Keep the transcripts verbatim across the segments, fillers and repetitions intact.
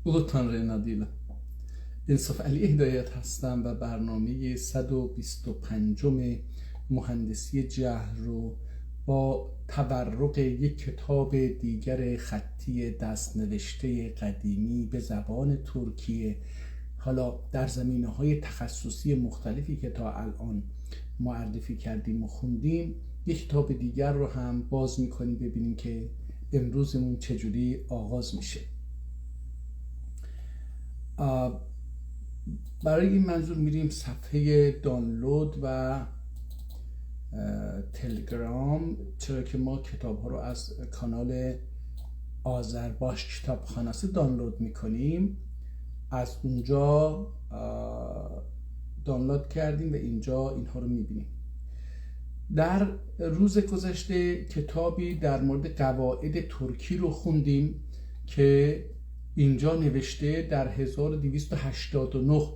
اولو تانری‌نین آدی ایله. انصافعلی هدایت هستم و برنامهٔ صد و بیست و پنجم مهندسی جهل رو با تورق یک کتاب دیگر خطی دست‌نوشتهٔ قدیمی به زبان ترکی، حالا در زمینه‌های تخصصی مختلفی که تا الان معرفی کردیم و خوندیم، یک کتاب دیگر رو هم باز می‌کنیم، ببینیم که امروزمون چجوری آغاز می‌شه. آ، برای این منظور می‌ریم صفحهٔ دانلود و، اه، تلگرام، چرا که ما کتاب‌ها رو از کانال آذرباش کتابخانه دانلود می‌کنیم. از اونجا، اه، دانلود کردیم و اینجا اینها رو می‌بینیم. در روز گذشته کتابی در مورد قواعد ترکی رو خوندیم که اینجا نوشته، در هزار و دویست و هشتاد و نه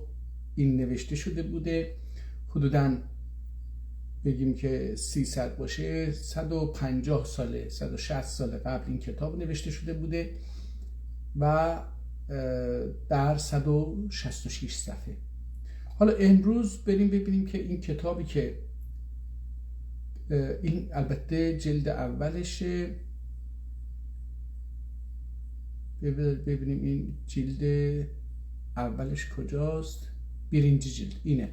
این نوشته شده بوده. حدوداً بگیم که سیصد باشه، صد و پنجاه ساله، صد و شصت سال قبل این کتاب نوشته شده بوده و، اه، در صد و شصت و شش صفحه. حالا امروز بریم ببینیم که این کتابی که، اه، این البته جلد اولشه. بب-، ببینیم این جلد اولش کجاست. بیرینجی جلد اینه.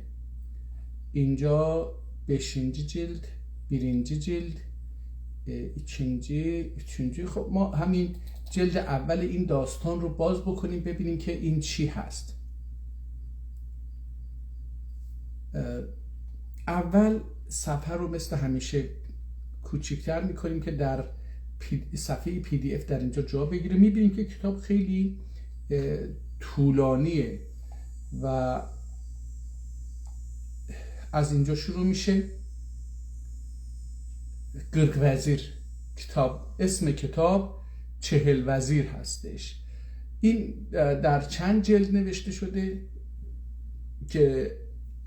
اینجا بئشینجی جلد، بیرینجی جلد، اه، ایکینجی، اوچونجو. خب، ما همین جلد اول این داستان رو باز بکنیم، ببینیم که این چی هست. اه، اول صفحه رو مثل همیشه کوچیک‌تر می‌کنیم که در پی-، صفحهٔ پی دی اف در اینجا جا بگیره. می‌بینیم که کتاب خیلی، اه، طولانیه و از اینجا شروع می‌شه. قیرخ وزیر کتاب، اسم کتاب چهل وزیر هستش. این، اه، در چند جلد نوشته شده که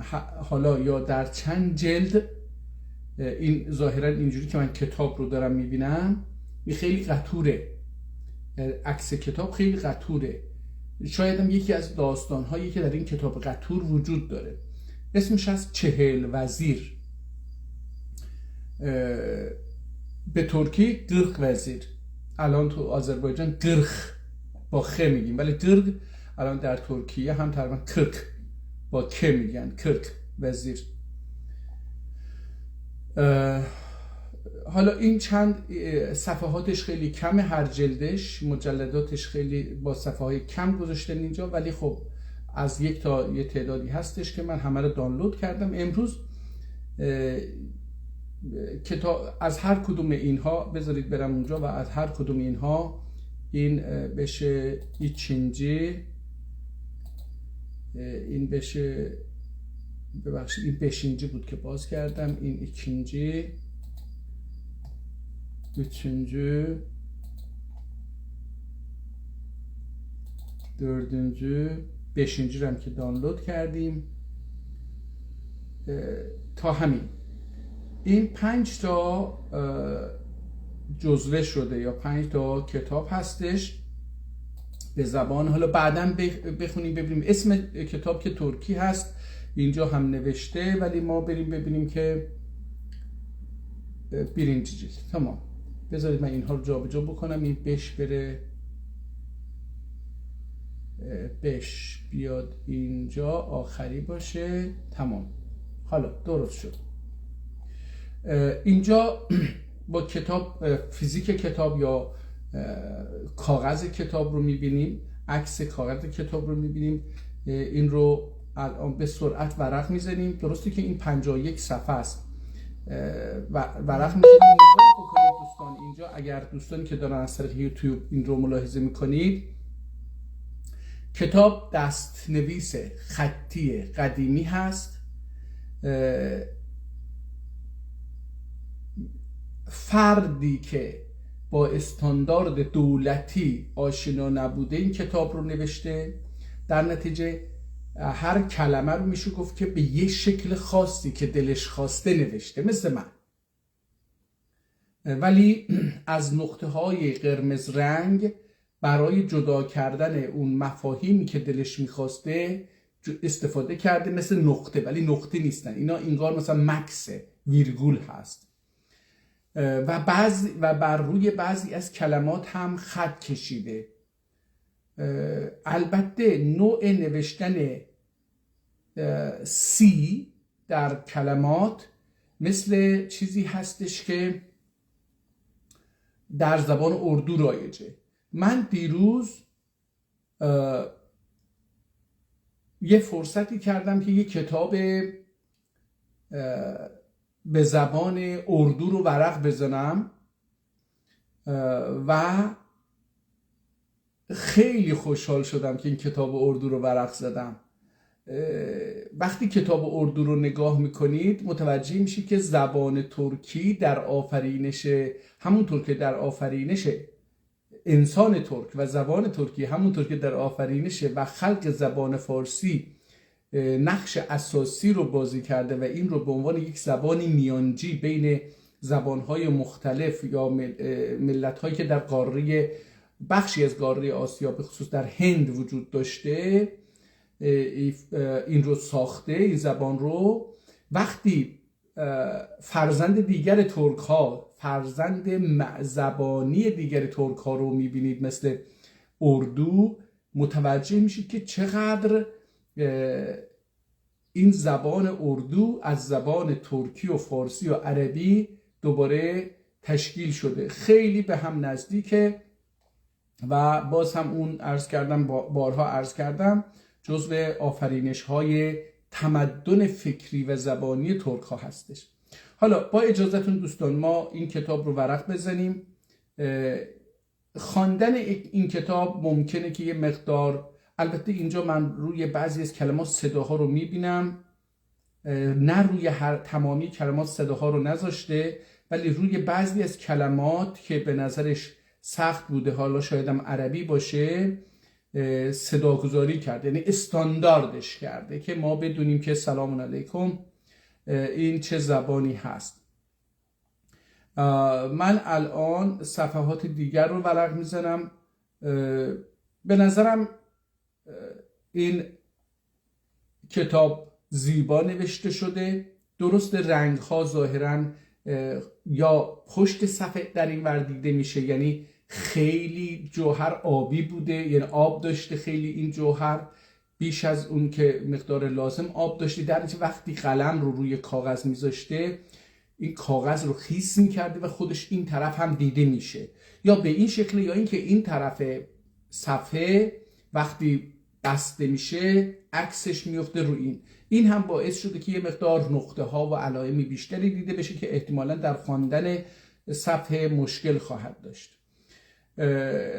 ح-، حالا یا در چند جلد، اه، این ظاهراً اینجوری که من کتاب رو دارم می‌بینم، این خیلی قطوره. اه، عکس کتاب خیلی قطوره. شاید هم یکی از داستان‌هایی که در این کتاب قطور وجود داره. اسمش از چهل وزیر. اه، به ترکی قیرخ وزیر. الان تو آذربایجان قیرخ با خ می‌گیم، ولی قیرخ الان در ترکیه هم تقریباً کیرک با ک می‌گن، کیرک وزیر. اه، حالا این چند، اه، صفحاتش خیلی کمه، هر جلدش، مجلداتش خیلی با صفحه‌های کم گذاشتن اینجا، ولی خب از یک تا یه تعدادی هستش که من همه رو دانلود کردم. امروز، اه، کتاب از هر کدوم اینها، بذارید برم اونجا و از هر کدوم اینها این، اه، بشه ایکینجی، اه، این بشه، ببخشید، این بئشینجی بود که باز کردم، این ایکینجی، اوچونجو، دؤردونجو، بئشینجی رو هم که دانلود کردیم. اه، تا همین. این پنج تا، اه، جزوه شده یا پنج تا کتاب هستش به زبان. حالا بعداً بخ-، بخونیم ببینیم. اسم کتاب که ترکی هست، اینجا هم نوشته، ولی ما بریم ببینیم که، اه، بیرینجی جلد. تمام. بذارید من اینها رو جابجا بکنم. این بئش بره، اه، بئش بیاد اینجا، آخری باشه. تمام. حالا درست شد. اه، اینجا با کتاب، اه، فیزیک کتاب یا، اه، کاغذ کتاب رو می‌بینیم، عکس کاغذ کتاب رو می‌بینیم. اه، این رو الان به سرعت ورق می‌زنیم. درسته که این پنجاه و یک صفحه است. اه، و ورق می‌زنیم. نگاه بکنید دوستان، اینجا اگر دوستانی که دارن از طریق یوتیوب این رو ملاحظه می‌کنید، کتاب دست‌نویس خطی قدیمی هست. اه، فردی که با استاندارد دولتی آشنا نبوده این کتاب رو نوشته. در نتیجه، اه، هر کلمه رو می‌شه گفت که به یه شکل خاصی که دلش خواسته نوشته، مثل من. اه، ولی از نقطه‌های قرمز رنگ برای جدا کردن اون مفاهیمی که دلش می‌خواسته، جو-، استفاده کرده، مثل نقطه، ولی نقطه نیستن. اینا انگار مثلاً مکثه، ویرگول هست. اه، و بعضی، و بر روی بعضی از کلمات هم خط کشیده. اه، البته نوع نوشتن، اه، C در کلمات مثل چیزی هستش که در زبان اردو رایجه. من دیروز، اه، یه فرصتی کردم که یه کتاب، اه، به زبان اردو رو ورق بزنم، اه، و خیلی خوشحال شدم که این کتاب اردو رو ورق زدم. اه، وقتی کتاب اردو رو نگاه می‌کنید، متوجه می‌شید که زبان ترکی در آفرینش، همونطور که در آفرینش انسان ترک و زبان ترکی، همونطور که در آفرینش و خلق زبان فارسی، اه، نقش اساسی رو بازی کرده و این رو به عنوان یک زبانی میانجی بین زبان‌های مختلف یا مل-، اه، ملت‌هایی که در قارهٔ، بخشی از قارهٔ آسیا، به خصوص در هند وجود داشته، اه، ایف-، اه، این رو ساخته، این زبان رو. وقتی اه، فرزند دیگر ترک‌ها، فرزند م-، زبانی دیگر ترک‌ها رو می‌بینید، مثل اردو، متوجه می‌شید که چقدر، اه، این زبان اردو از زبان ترکی و فارسی و عربی دوباره تشکیل شده، خیلی به هم نزدیکه. و باز هم اون، عرض کردم، با-، بارها عرض کردم، جزو آفرینش‌های تمدن فکری و زبانی ترک‌ها هستش. حالا با اجازه‌تون دوستان، ما این کتاب رو ورق بزنیم. اه، خواندن ای-، این کتاب ممکنه که یه مقدار، البته اینجا من روی بعضی از کلمات صداها رو می‌بینم، اه، نه روی هر، تمامی کلمات صداها رو نذاشته، ولی روی بعضی از کلمات که به نظرش سخت بوده، حالا شاید هم عربی باشه، اه، صداگذاری کرده، یعنی استانداردش کرده که ما بدونیم که سلام علیکم، اه، این چه زبانی هست. اه، من الان صفحات دیگر رو ورق می‌زنم. اه، به نظرم، اه، این کتاب زیبا نوشته شده. درست رنگ‌ها ظاهراً، اه، یا پشت صفحه در این ور دیده می‌شه، یعنی خیلی جوهر آبی بوده، یعنی آب داشته خیلی این جوهر، بیش از اون که مقدار لازم آب داشته. در نتیجه وقتی قلم رو روی کاغذ می‌ذاشته، این کاغذ رو خیس می‌کرده و خودش این طرف هم دیده می‌شه، یا به این شکله، یا اینکه این طرف صفحه وقتی بسته می‌شه، عکسش میفته رو این. این هم باعث شده که یه مقدار نقطه‌ها و علائم بیشتری دیده بشه که احتمالاً در خواندن صفحه مشکل خواهد داشت. اه،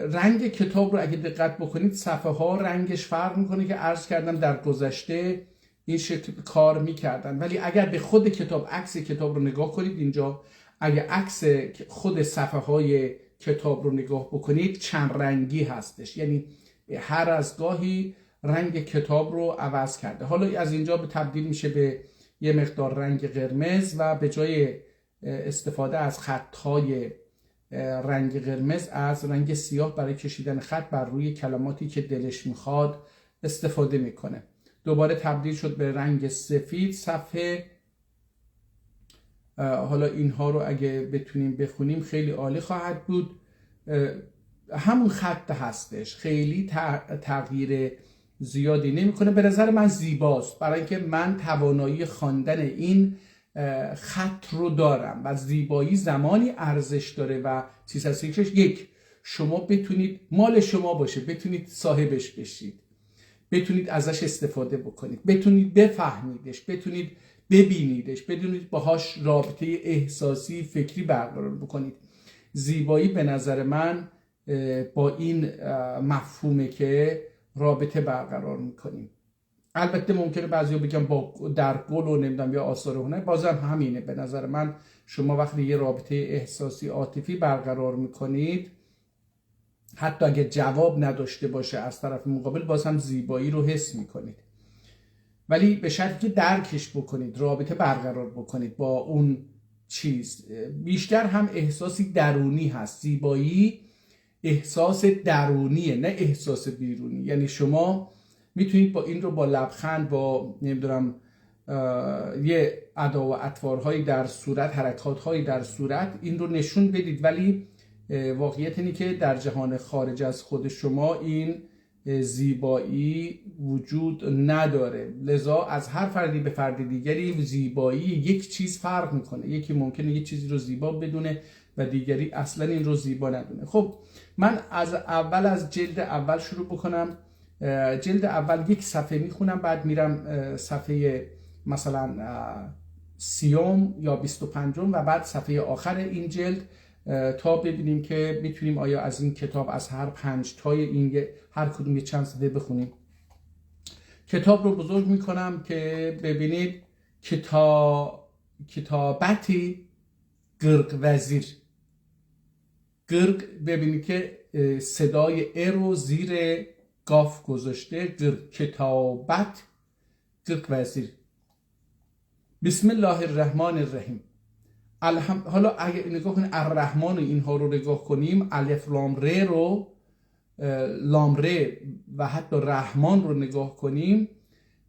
رنگ کتاب رو اگه دقت بکنید، صفحه‌ها رنگش فرق می‌کنه که عرض کردم در گذشته این شکل کار می‌کردن، ولی اگر به خود کتاب، عکس کتاب رو نگاه کنید اینجا، اگه عکس خود صفحه‌های کتاب رو نگاه بکنید، چند رنگی هستش، یعنی هر از گاهی رنگ کتاب رو عوض کرده. حالا از اینجا به تبدیل می‌شه به یه مقدار رنگ قرمز و به جای، اه، استفاده از خط‌های، اه، رنگ قرمز، از رنگ سیاه برای کشیدن خط بر روی کلماتی که دلش می‌خواد استفاده می‌کنه. دوباره تبدیل شد به رنگ سفید صفحه. اه، حالا اینها رو اگه بتونیم بخونیم خیلی عالی خواهد بود. اه، همون خط هستش، خیلی ت-، تغییر زیادی نمی‌کنه. به نظر من زیباست، برای اینکه من توانایی خواندن این، اه، خط رو دارم و زیبایی زمانی ارزش داره و چیز هست که یک، شما بتونید، مال شما باشه، بتونید صاحبش بشید، بتونید ازش استفاده بکنید، بتونید بفهمیدش، بتونید ببینیدش، بتونید باهاش رابطهٔ احساسی، فکری برقرار بکنید. زیبایی به نظر من، اه، با این، اه، مفهومه که رابطه برقرار می‌کنیم. البته ممکنه بعضیا بگن با، در گل و نمی‌دونم یا آثار هنر، بازم همینه. به نظر من شما وقتی یه رابطهٔ احساسی عاطفی برقرار می‌کنید، حتی اگه جواب نداشته باشه از طرف مقابل، باز هم زیبایی رو حس می‌کنید. ولی به شرطی که درکش بکنید، رابطه برقرار بکنید با اون چیز. بیشتر هم احساسی درونی هست. زیبایی احساس درونیه، نه احساس بیرونی. یعنی شما می‌تونید با این رو با لبخند، با، نمی‌دونم، اه، یه ادا و اطوارهایی در صورت، حرکاتهایی در صورت، این رو نشون بدید، ولی، اه، واقعیت اینه که در جهان خارج از خود شما این، اه، زیبایی وجود نداره. لذا از هر فردی به فرد دیگری زیبایی یک چیز فرق می‌کنه. یکی ممکنه یک چیزی رو زیبا بدونه و دیگری اصلاً این رو زیبا ندونه. خب، من از اول، از جلد اول شروع بکنم. اه، جلد اول یک صفحه می‌خونم، بعد می‌رم، اه، صفحهٔ مثلاً، اه، سی و پنجم و بعد صفحهٔ آخر این جلد، اه، تا ببینیم که می‌تونیم آیا از این کتاب، از هر پنج تای این یه، هر کدوم یه چند صفحه بخونیم. کتاب رو بزرگ می‌کنم که ببینید کتا-، کتابتی قیرخ وزیر. قیرخ، ببینید که، اه، صدای ا رو زیر قاف گذاشته. قیرخ، کتابت قیرخ وزیر. بسم الله الرحمن الرحیم. الحم-، حالا اگه نگاه کنیم، الرحمن و اینها رو نگاه کنیم، الف لام ر رو، اه، لام ر و حتی رحمان رو نگاه کنیم،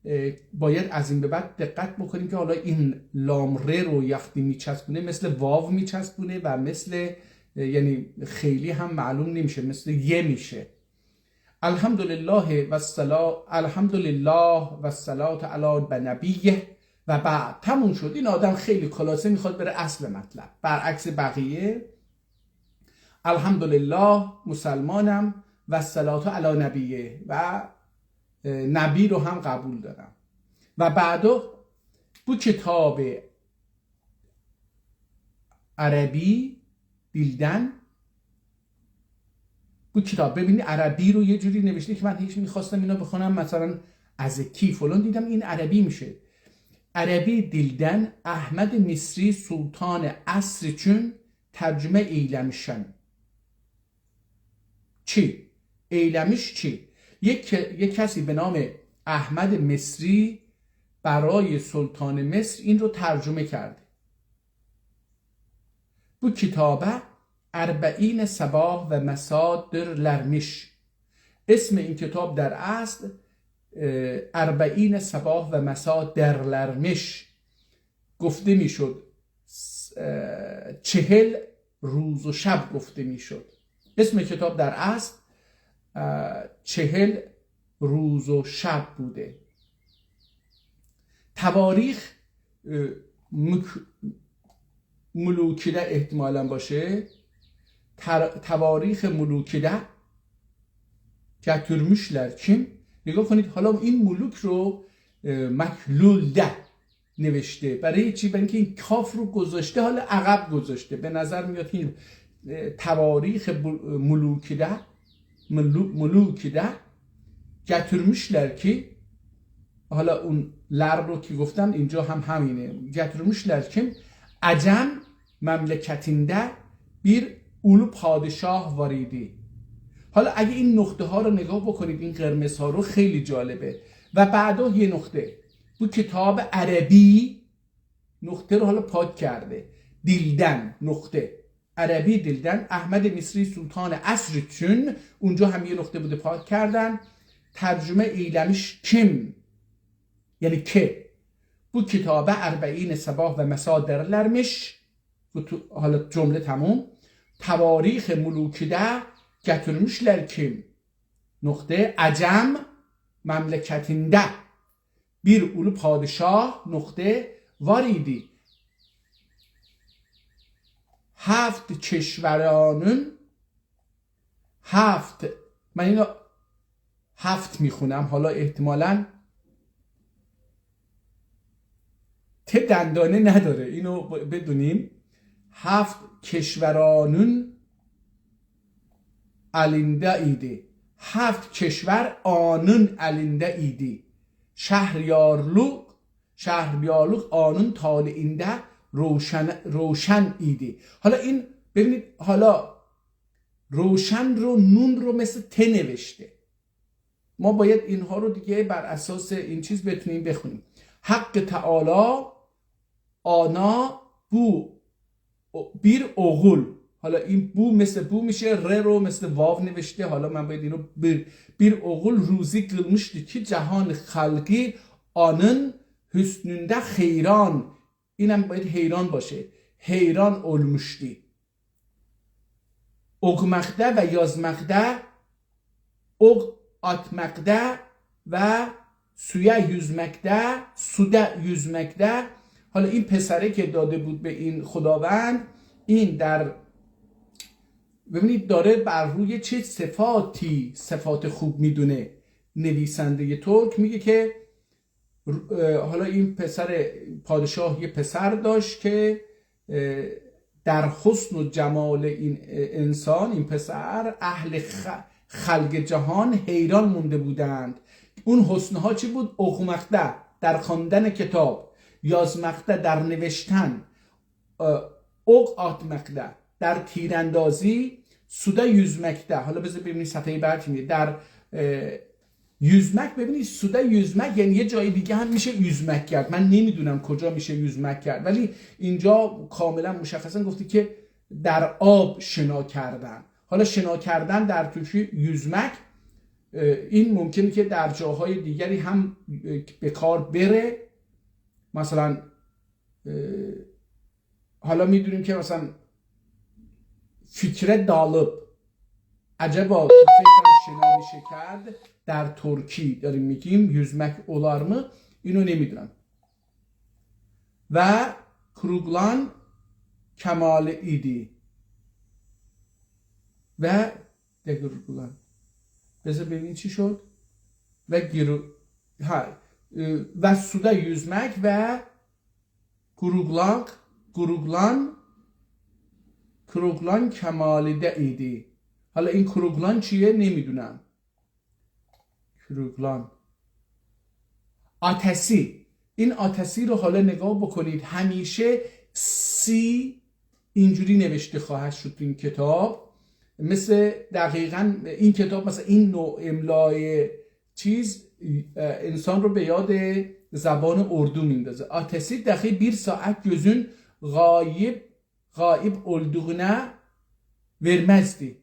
اه، باید از این به بعد دقت بکنیم که حالا این لام ر رو وقتی میچسبونه، مثل واو میچسبونه و مثل، اه، یعنی خیلی هم معلوم نمیشه، مثل یه میشه. الحمدلله و الصلا-، الحمدلله و الصلاة علی نبیه و بعد. تموم شد. این آدم خیلی خلاصه می‌خواد بره اصل مطلب، برعکس بقیه. الحمدلله، مسلمانم، و الصلاة علی نبیه، و، اه، نبی رو هم قبول دارم. و بعدو بو کتاب عربی دیلدن، بو کتاب، ببینید عربی رو یه جوری نوشته که من هیچ می‌خواستم اینو بخونم، مثلاً از کی فلان، دیدم این عربی می‌شه. عربی دیلدن احمد مصری سلطان عصر اوچون ترجمه ائیله‌میشم. کی، ائیله‌میش کی، یک، یک کسی به نام احمد مصری برای سلطان مصر این رو ترجمه کرده. بو کتابه اربعین صباح و مسا دئرلرمیش. اسم این کتاب در اصل، اه، اربعین صباح و مسا دئرلرمیش. گفته می‌شد، س-، اه، چهل روز و شب گفته می‌شد. اسم کتاب در اصل، اه، چهل روز و شب بوده. تواریخ، اه، مک-، ملوکیده احتمالاً باشه. تر-، تواریخ ملوکیده گتیرمیشلر کیم؟ نگاه کنید، حالا این ملوک رو، اه، مکلولده نوشته. برای چی؟ برای اینکه این کاف رو گذاشته، حالا عقب گذاشته. به نظر میاد که این، اه، تواریخ بو-، ملوکیده، ملو-، ملوکیده گتیرمیشلر کی، حالا اون لر رو که گفتم، اینجا هم همینه. گتیرمیشلر کی، عجم مملکتینده بیر اولو پادشاه وار ایدی. حالا اگه این نقطه ها رو نگاه بکنید، این قرمز ها رو، خیلی جالبه. و بعدا یه نقطه. بو کتاب عربی، نقطه رو حالا پاک کرده. دیلدن، نقطه. عربی دیلدن احمد مصری سلطان عصر اوچون، اونجا هم یه نقطه بوده، پاک کردن. ترجمه ائیله‌میش کیم؟ یعنی کی؟ بو کتابه اربعین صباح و مسا دئرلرمیش. بو تو-، حالا جمله تموم. تواریخ ملوکیده گتیرمیشلر کیم؟ نقطه، عجم مملکتینده بیر اولو پادشاه، نقطه، وار ایدی. هفت کشورانین، هفت، من اینو هفت می‌خونم، حالا احتمالاً ت دندانه نداره، اینو ب-، بدونیم. هفت کشورانین الینده ایدی. هفت کشور آنین الینده ایدی. شهریارلیق، شهریارلیق آنین طالعینده روشن، روشن ایدی. حالا این، ببینید، حالا روشن رو، نون رو مثل ت نوشته. ما باید اینها رو دیگه بر اساس این چیز بتونیم بخونیم. حق تعالی آنا بو بیر اوغول، حالا این بو مثل بو می‌شه، ر رو مثل واو نوشته. حالا من باید اینو بیر، بیر اوغول روزی قیلمیشدی کی، جهان خلقی آنین حسنونده حیران. اینم باید حیران باشه. حیران اولموشدو. اوخوماقدا و یازماقدا، اوخ آتماقدا و سویا یوزمکده، سودا یوزمکده. حالا این پسره که داده بود به این خداوند، این در، ببینید داره بر روی چه صفاتی، صفات خوب می‌دونه. نویسندهٔ ترک میگه که اه، حالا این پسر، پادشاه یه پسر داشت که، اه، در حسن و جمال این، اه، انسان، این پسر، اهل خ-، خلق جهان حیران مونده بودند. اون حسن‌ها چی بود؟ اوخوماقدا، در خواندن کتاب، یازماقدا، در نوشتن، اه، اوخ آتماقدا، در تیراندازی، سودا یوزمکده. حالا بذار ببینیم صفحهٔ بعد چی میگه. در، اه، یوزمک، ببینید، سودا یوزمک، یعنی یه جای دیگه هم می‌شه یوزمک کرد. من نمی‌دونم کجا می‌شه یوزمک کرد، ولی اینجا کاملاً مشخصاً گفته که در آب شنا کردن. حالا شنا کردن در ترکی یوزمک، اه، این ممکنه که در جاهای دیگری هم، اه، به کار بره. مثلاً، اه، حالا می‌دونیم که مثلاً فکره دالیب. عجبا فکرم شنا می‌شه کرد در ترکی داریم می‌گیم، یوزمک اولارمی؟ اینو نمی‌دونم. و کروگلان کمالی ایدی. و ده کروگلان. بذار ببینیم چی شد. و گیرو-، ها، اه، و سودا یوزمک و کروگلان، کروگلان، کروگلان کمالیده ایدی. حالا این کروگلان چیه؟ نمی‌دونم. کروگلان. آته‌سی. این آته‌سی رو حالا نگاه بکنید. همیشه سی اینجوری نوشته خواهد شد تو این کتاب. مثل دقیقاً این کتاب، مثلاً این نوع املای چیز، اه، انسان رو به یاد زبان اردو میندازه. آته‌سی داخی بیر ساعت گؤزون غایب، غایب اولدوغونا وئرمزدی.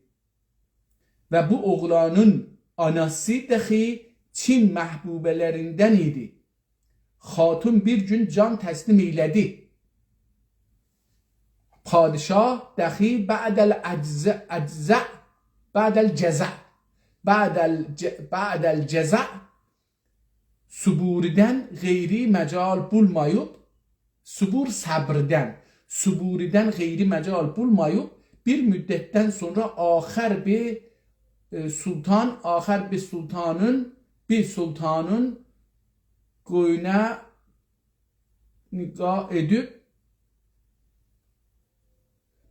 و بو اوغلانین آناسی داخی چین محبوبه‌لریندن ایدی. خاتون بیر گون جان تسلیم ائیله‌دی. پادشاه داخی بعد العجز-، اجزع، بعد الجزع، بعد الج-، بعد الجزع صبوردن غیری مجال بولماییب، صبور صبردن، صبوردن غیری مجال بولماییب، بیر مدتدن سونرا آخر بیر، ائ، سلطان، آخر بیر سلطانین، بیر سلطانین قویونا نگاه ائدیب،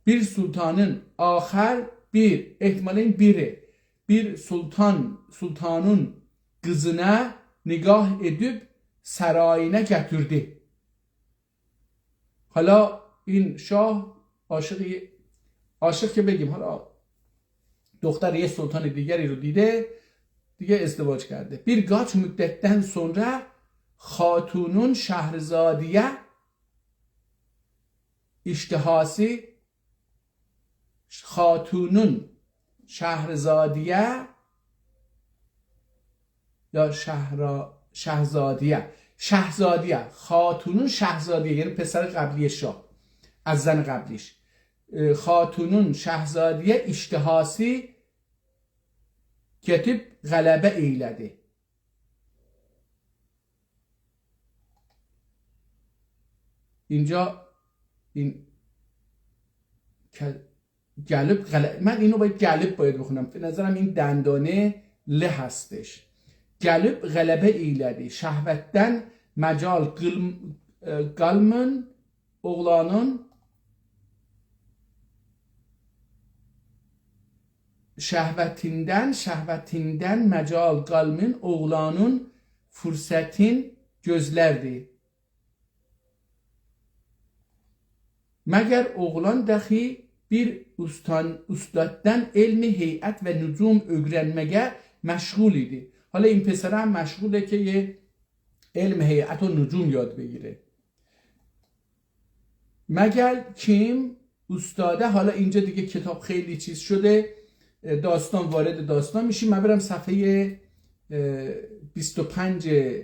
بیر سلطانین آخر بیر، احتمالاً بیری، بیر سلطان، سلطانین قیزینا نگاه ائدیب سارایینا گتیردی. حالا این شاه عاشق، عاشق که بگیم، حالا دختر یه سلطان دیگری رو دیده، دیگه ازدواج کرده. بیر قاچ مدتدن سونرا خاتونون شهرزادیه اشتهاسی، خاتونون شهرزادیه یا شهرا-، شهزادیه. شهزادیه. خاتونون شهزادیه، یعنی پسر قبلی شاه. از زن قبلیش. ائ، خاتونون شهزادیه اشتهاسی گتیب غلبه ائیله‌دی. اینجا این که گلیب غل-، من اینو باید گلیب باید بخونم. به نظرم این دندانه ل هستش. گلیب غلبه ائیله‌دی. شهوتدن مجال قیلم-، ائ، قالمین اوغلانین شهوتیندن، شهوتیندن مجال قالمین اوغلانین فرصتین گؤزلردی. مگر اوغلان داخی بیر اوستان-، اوستاددان علم هیئت و نجوم اؤیرنمه‌یه مشغول ایدی. حالا این پسر هم مشغوله که یه علم هیئت و نجوم یاد بگیره. مگر کیم اوستاده. حالا اینجا دیگه کتاب خیلی چیز شده، اه، داستان وارد داستان می‌شیم. من برم صفحهٔ، اه، بیست و پنج، اه،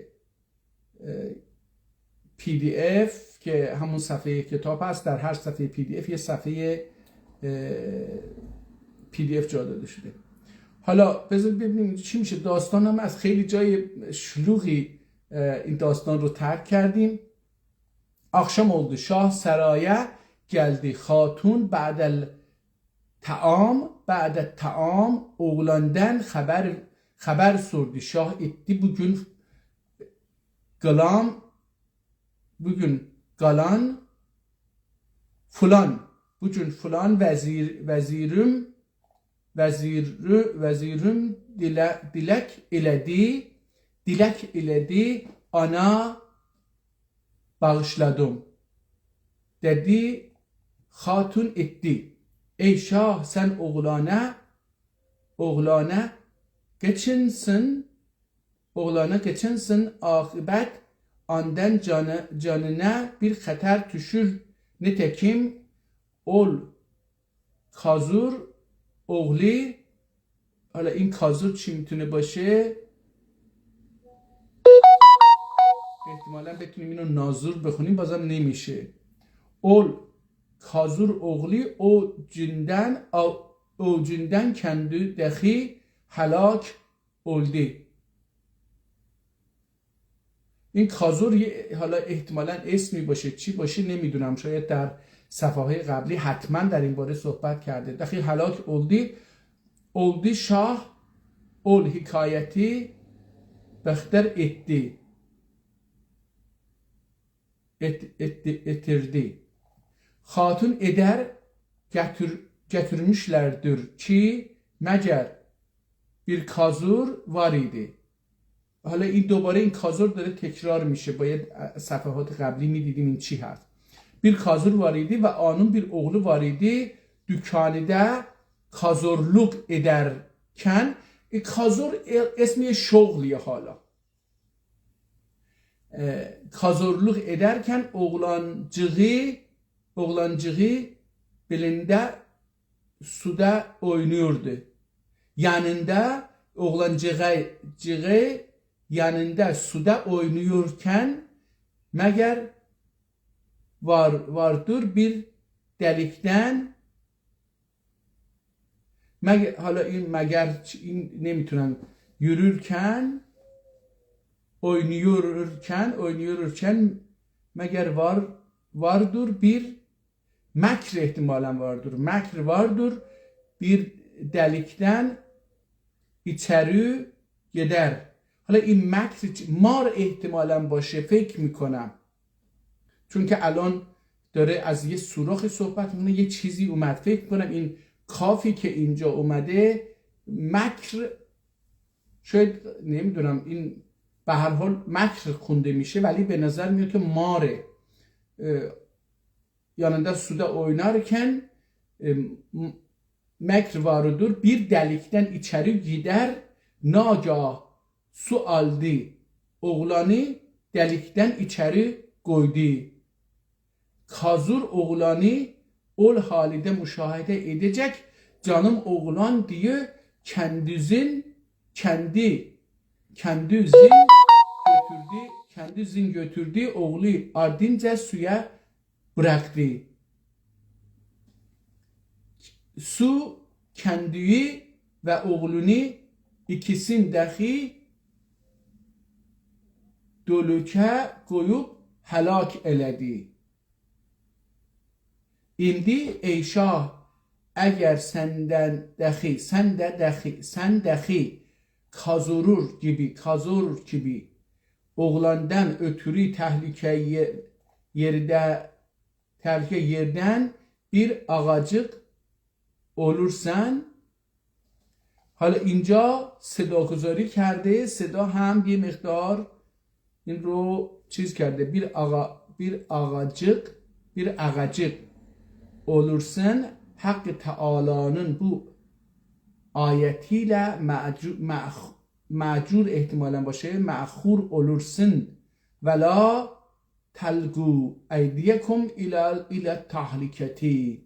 PDF که همون صفحهٔ کتاب هست. در هر صفحهٔ PDF یه صفحهٔ، اه، PDF جا داده شده. حالا بذار ببینیم اینجا چی می‌شه. داستان هم از خیلی جای شلوغی، اه، این داستان رو ترک کردیم. آخشام اولدو، شاه سارایا گلدی. خاتون بعد الطعام، بعد الطعام اوغلاندان خبر، خبر سوردو. شاه ائتدی بو گون قالان، بو گون قالان فلان، بو گون فلان وزیر، وزیریم، وزیر، وزیریم دیله-، دیلک ائله‌دی، دیلک ائله‌دی، آنا باغیشلادیم. دئدی، خاتون ائتدی. ای شاه، سن اوغلانا، اوغلانا قیچینسین، اوغلانا قیچینسین، عاقبت آندان جانی-، جانینا بیر خطر دوشور. نتکیم اول کازور اوغلو، حالا این کازور چی می‌تونه باشه؟ احتمالاً بتونیم اینو نازور بخونیم، بازم نمیشه. اول کازور اوغلو او گوندن، او، او گوندن کندی دخی هلاک اولدو. این کازور یه، حالا احتمالاً اسمی باشه، چی باشه نمی‌دونم، شاید در صفحه‌های قبلی حتماً در این باره صحبت کرده. دخی هلاک اولدو، اولدو شاه، اول حکایتی بختر ائتدی. ائت-، ائتدی، ائتیردی. خاتون ائدر گتیر-، گتیرمیشلردیر کی، مگر بیر کازور وار ایدی. حالا این دوباره این کازور داره تکرار می‌شه. باید صفحات قبلی می‌دیدیم این چی هست. بیر کازور وار ایدی و اونون بیر اوغلو وار ایدی. دوکانیدا کازورلوق ائدرکن، ائ، کازور ائ-، اسم یه شغلیه حالا. ائ، کازورلوق ائدرکن اوغلانجیغی، اوغلانجیغی بیلینده سودا اوینویوردو. یانیندا اوغلانجیغی، جیغی یانیندا سودا اوینویورکن مگر وار، واردور بیر دلیکدن مگر، حالا این مگر چ-، این نمی‌تونم. یورورکن، اوینویورکن، اوینویورکن مگر وار، واردور بیر مکر احتمالاً واردور. مکر واردور. بیر دلیکدن ایچری گئدر. حالا این مکر چ-، مار احتمالاً باشه، فکر می‌کنم. چون که الان داره از یه سوراخی صحبت می‌کنه، یه چیزی اومد. فکر کنم این کافی که اینجا اومده، مکر، شاید، نمی‌دونم، این به هر حال مکر خونده می‌شه، ولی به نظر میاد که ماره. اه، یانیندا سودا اوینارکن، ائ، م-، مکر واردور، بیر دلیکدن ایچری گئدر، ناگاه سو آلدی اوغلانی، دلیکدن ایچری قویدو. کازور اوغلانی اول حالده مشاهده ائده‌جک، جانیم اوغلان دئیه کندیزین، کندی، کندیزین گؤتوردو، کندیزین گؤتوردو، اوغلو آردینجا سویا بوراخدی. سو کندیوی و اوغلونو ایکیسین دخی دؤلوکه قویوب هلاک ائله‌دی. ایندی، ای شاه، اگر سندن دخی، سن ده دخی، سن دخی کازورور کیبی، کازور کیبی اوغلاندان اؤتورو تهلکه یئ-، یئرده تهلکه یئردن بیر آغاجیق اولورسان. حالا اینجا صداگذاری کرده، صدا هم یه مقدار این رو چیز کرده. بیر آغا-، بیر آغاجیق، بیر آغاجیق اولورسان، حق تعالی‌نین بو آیتی ایله معجو-، معخ-، معجور احتمالاً باشه، معخور اولورسان، ولا تلقوا ایدیکم الی، الی التهلکة.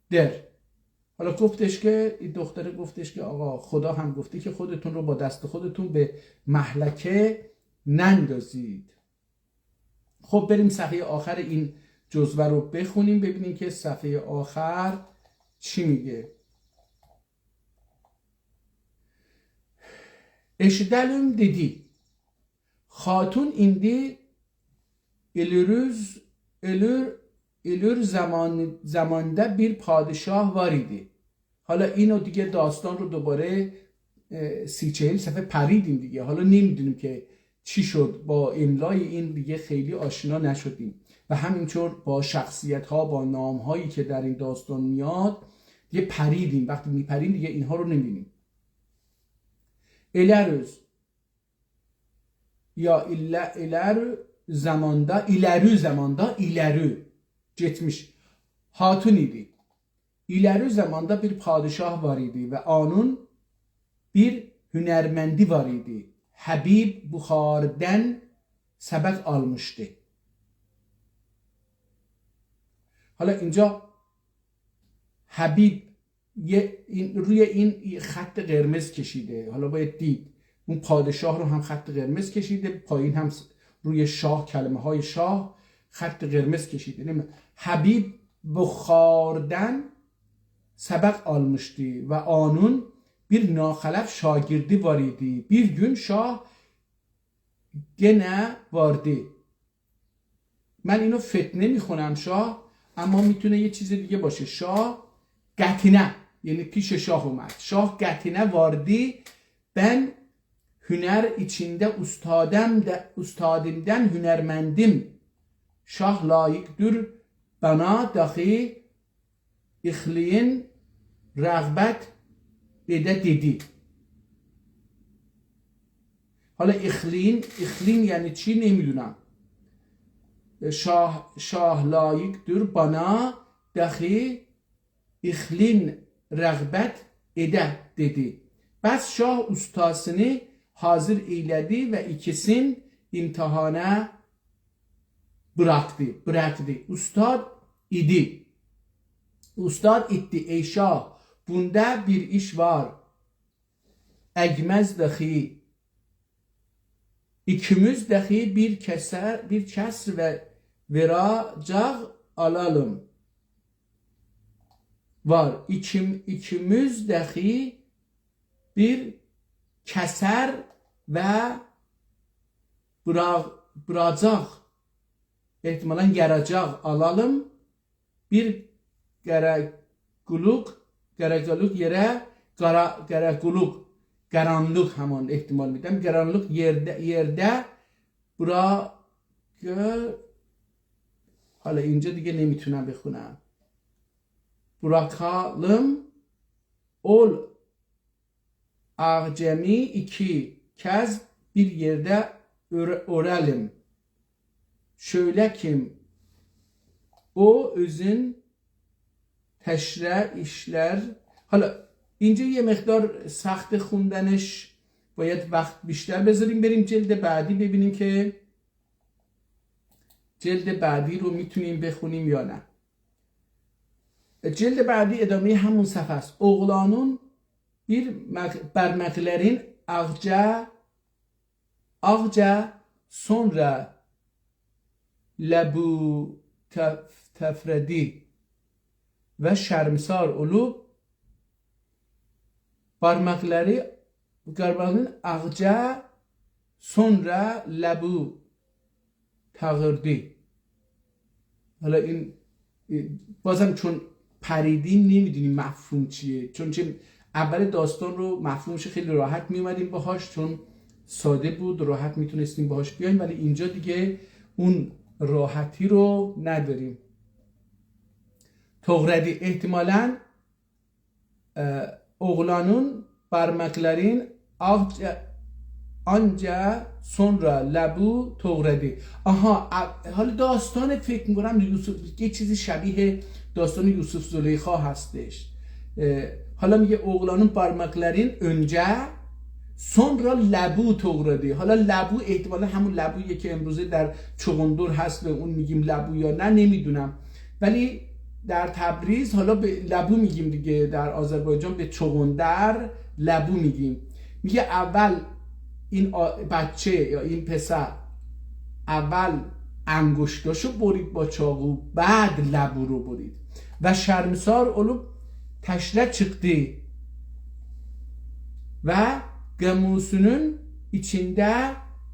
در. حالا گفتش که، این دختره گفتش که آقا، خدا هم گفته که خودتون رو با دست خودتون به مهلکه نندازید. خب، بریم صفحهٔ آخر این جزوه رو بخونیم، ببینیم که صفحهٔ آخر چی میگه. ائشیده‌لیم دئدی: خاتون ایندی اؤلورز، اؤلور، اؤلور زامان، زاماندا بیر پادشاه وار ایدی. حالا اینو دیگه داستان رو دوباره، اه، سی چهل صفحه پریدیم دیگه. حالا نمی‌دونیم که چی شد، با املای این دیگه خیلی آشنا نشدیم و همینطور با شخصیت‌ها، با نام‌هایی که در این داستان میاد دیگه پریدیم. وقتی می‌پریم دیگه اینها رو نمی‌بینیم. ائلر اؤز یا ایله-، ائلر زاماندا، ایلری زاماندا، ایلری، گئتمیش، خاتون ایدی. ایلری زاماندا بیر پادشاه وار ایدی و اونون بیر هنرمندی وار ایدی. حبیب بخاردن سبق آلمیشدی. حالا اینجا حبیب یه، این، روی این خط قرمز کشیده. حالا باید دید. اون پادشاه رو هم خط قرمز کشیده، پایین هم س-، روی شاه، کلمه‌های شاه خط قرمز کشیده. نمی‌دونم. حبیب بخاردن سبق آلمیشدی و اونون بیر ناخلف شاگردی وار ایدی. بیر گون شاه گئنه واردی. من اینو فتنه می‌خونم، شاه، اما می‌تونه یه چیز دیگه باشه. شاه قطینه، یعنی پیش شاه اومد. شاه قطینه واردی، بن هنر ایچینده اوستادم ده، اوستادیمدن هنرمندیم. شاه لایقدیر بنا داخی ایخلین رغبت ائده دئدی. حالا ایخلین، ایخلین یعنی چی نمی‌دونم. شاه، شاه لایقدیر بنا داخی ایخلین رغبت ائده دئدی. پس شاه اوستاسینی حاضر ائیله‌دی و ایکیسین امتحانه بوراخدی، بوراخدی. اوستاد ایدی. اوستاد ایدی: ای شاه، بوندا بیر ایش وار. اگمز داخی، ایکیمیز داخی بیر کسر، بیر کسر و وراجاق آلالیم. وار. ایکیم-، ایکیمیز داخی بیر کسر و بوراق-، بوراجاق، احتمالاً یاراجاق آلالیم. بیر قاراقولوق، قاراقولوق یئره، قارا-، قاراقولوق، قارانلیق همان احتمال می‌دم. قارانلیق یئرده، یئرده بورا-، حالا اینجا دیگه نمی‌تونم بخونم. بوراخالیم، اول آغجمی ایکی کز بیر یئرده اؤر-، اؤره‌لیم. شؤیله کیم او اؤزون تشره ایشلر. حالا اینجا یه مقدار سخت خوندنش، باید وقت بیشتر بذاریم، بریم جلد بعدی ببینیم که جلد بعدی رو می‌تونیم بخونیم یا نه. جلد بعدی ادامهٔ همون صفحه است. اوغلانین بیر مق-، بارماقلارین آغجا، آغجا، سونرا لبو تف-، تفردی و شرمسار اولوب، بارماقلاری، بارماقلارین آغجا، سونرا لبو تاغیردی. حالا این، اه، بازم چون پریدیم نمی‌دونیم مفهوم چیه، چون که اول داستان رو مفهومش خیلی راحت می‌اومدیم باهاش، چون ساده بود، راحت می‌تونستیم باهاش بیایم، ولی اینجا دیگه اون راحتی رو نداریم. تغردی احتمالاً اه، اوغلانین بارماقلارین آنجا، آنجا سونرا لبو تغردی. آها، ا-، حالا داستان فکر می‌کنم یوسف، یه چیزی شبیه داستان یوسف زلیخا هستش. اه، حالا میگه اوغلانین بارماقلارین اؤنجه، سونرا لبو تغردی. حالا لبو احتمالاً همون لبویی که امروزه در چغندر هست و اون می‌گیم لبو یا نه، نمی‌دونم. ولی در تبریز، حالا به لبو می‌گیم دیگه، در آذربایجان به چغندر لبو می‌گیم. میگه اول این آ-، بچه یا این پسر اول انگشتاشو برید با چاقو، بعد لبو رو برید. و شرمسار اولوب تشنه چیخدی و قوموسونون ایچینده،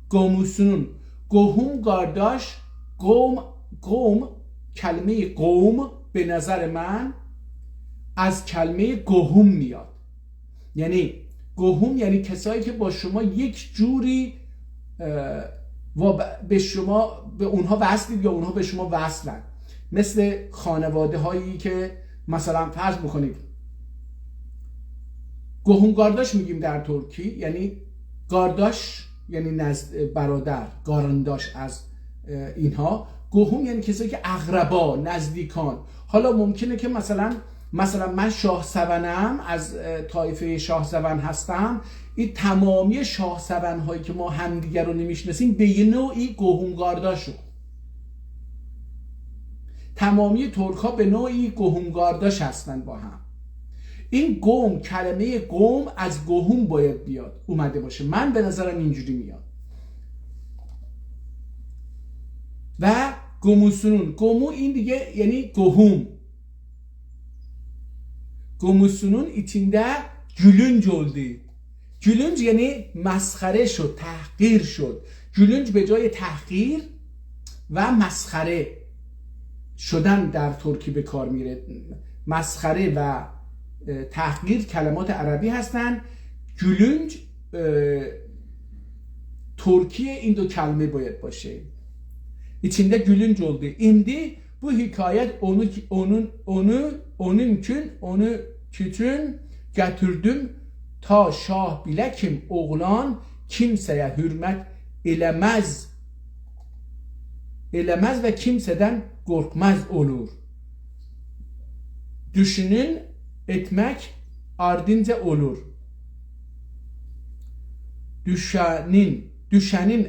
قوموسونون، قوهوم قارداش، قوم، قوم، کلمهٔ قوم به نظر من از کلمهٔ قوهوم میاد. یعنی قوهوم یعنی کسایی که با شما یک جوری، اه، و ب-، به شما، به اونها وصلید یا اونها به شما وصلن. مثل خانواده‌هایی که مثلاً فرض بکنید قوهوم قارداش می‌گیم در ترکی، یعنی قارداش یعنی نزد، برادر، قارینداش از، اه، اینها. قوهوم یعنی کسایی که اقربا، نزدیکان. حالا ممکنه که مثلاً، مثلاً من شاه‌سونم، از، اه، طایفهٔ شاه‌سون هستم. این تمامی شاه‌سون‌هایی که ما همدیگر رو نمی‌شناسیم، به یه نوعی قوهوم قارداشو. تمامی ترک‌ها به نوعی قوهوم قارداش هستن با هم. این قوم، کلمهٔ قوم از قوهوم باید بیاد، اومده باشه. من به نظرم اینجوری میاد. و قوموسونون، قومو این دیگه یعنی قوهوم. قوموسونون ایچینده گولونج اولدو. گولونج یعنی مسخره شد، تحقیر شد. گولونج به جای تحقیر و مسخره شدن در ترکی به کار میره. مسخره و، اه، تحقیر کلمات عربی هستن. گولونج، اه، ترکی این دو کلمه باید باشه. ایچینده گولونج اولدو. ایندی بو حکایت اونو، اونون، اونو، اونون اوچون، اونو اوچون گتیردیم تا شاه بیله کیم اوغلان کیمسه‌یه حؤرمت ائله‌مز، ائله‌مز و کیمسه‌دن قورخماز اولور. دوشونون ائتمک آردینجا اولور. دوشنین، دوشنین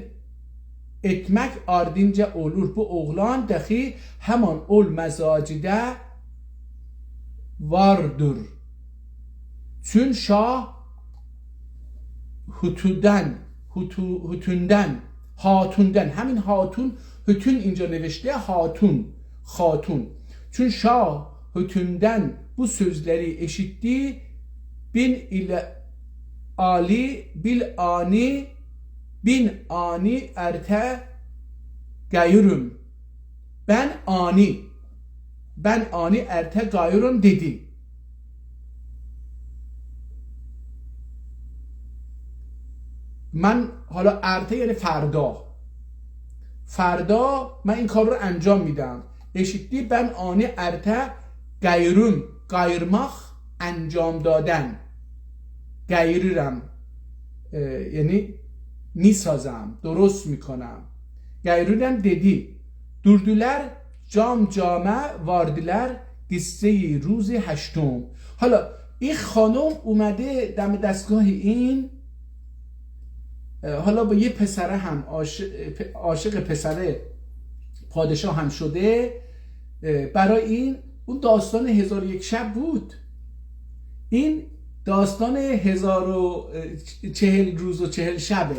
ائتمک آردینجا اولور. بو اوغلان داخی همان اول مزاجیده واردیر. چون شاه هوتودن، هوتو-، هوتوندن، هاتوندن، همین هاتون، هوتون اینجا نوشته، هاتون، خاتون. چون شاه هوتوندن بو سؤزلری ائشیتدی، بین ایله عالی، بیل آنی، بین آنی ارته قاییریم. بن آنی، بن آنی ارته قاییریم دئدی. من حالا ارته یعنی فردا. فردا من این کار رو انجام می‌دم. ائشیتدی، بن آنی ارته قاییریم، قاییرماق، انجام دادن. قاییریرام، اه، یعنی می‌سازم، درست می‌کنم. قاییریرام دئدی. دوردولار جام جاما واردیلار قصهٔ روز هشتم. حالا این خانم اومده دم دستگاه این، اه، حالا با یه پسره هم عاشق، پ-، عاشق پسر پادشاه هم شده، اه، برای این اون داستان هزار و یک شب بود. این داستان هزار و چهل روز و چهل شبه.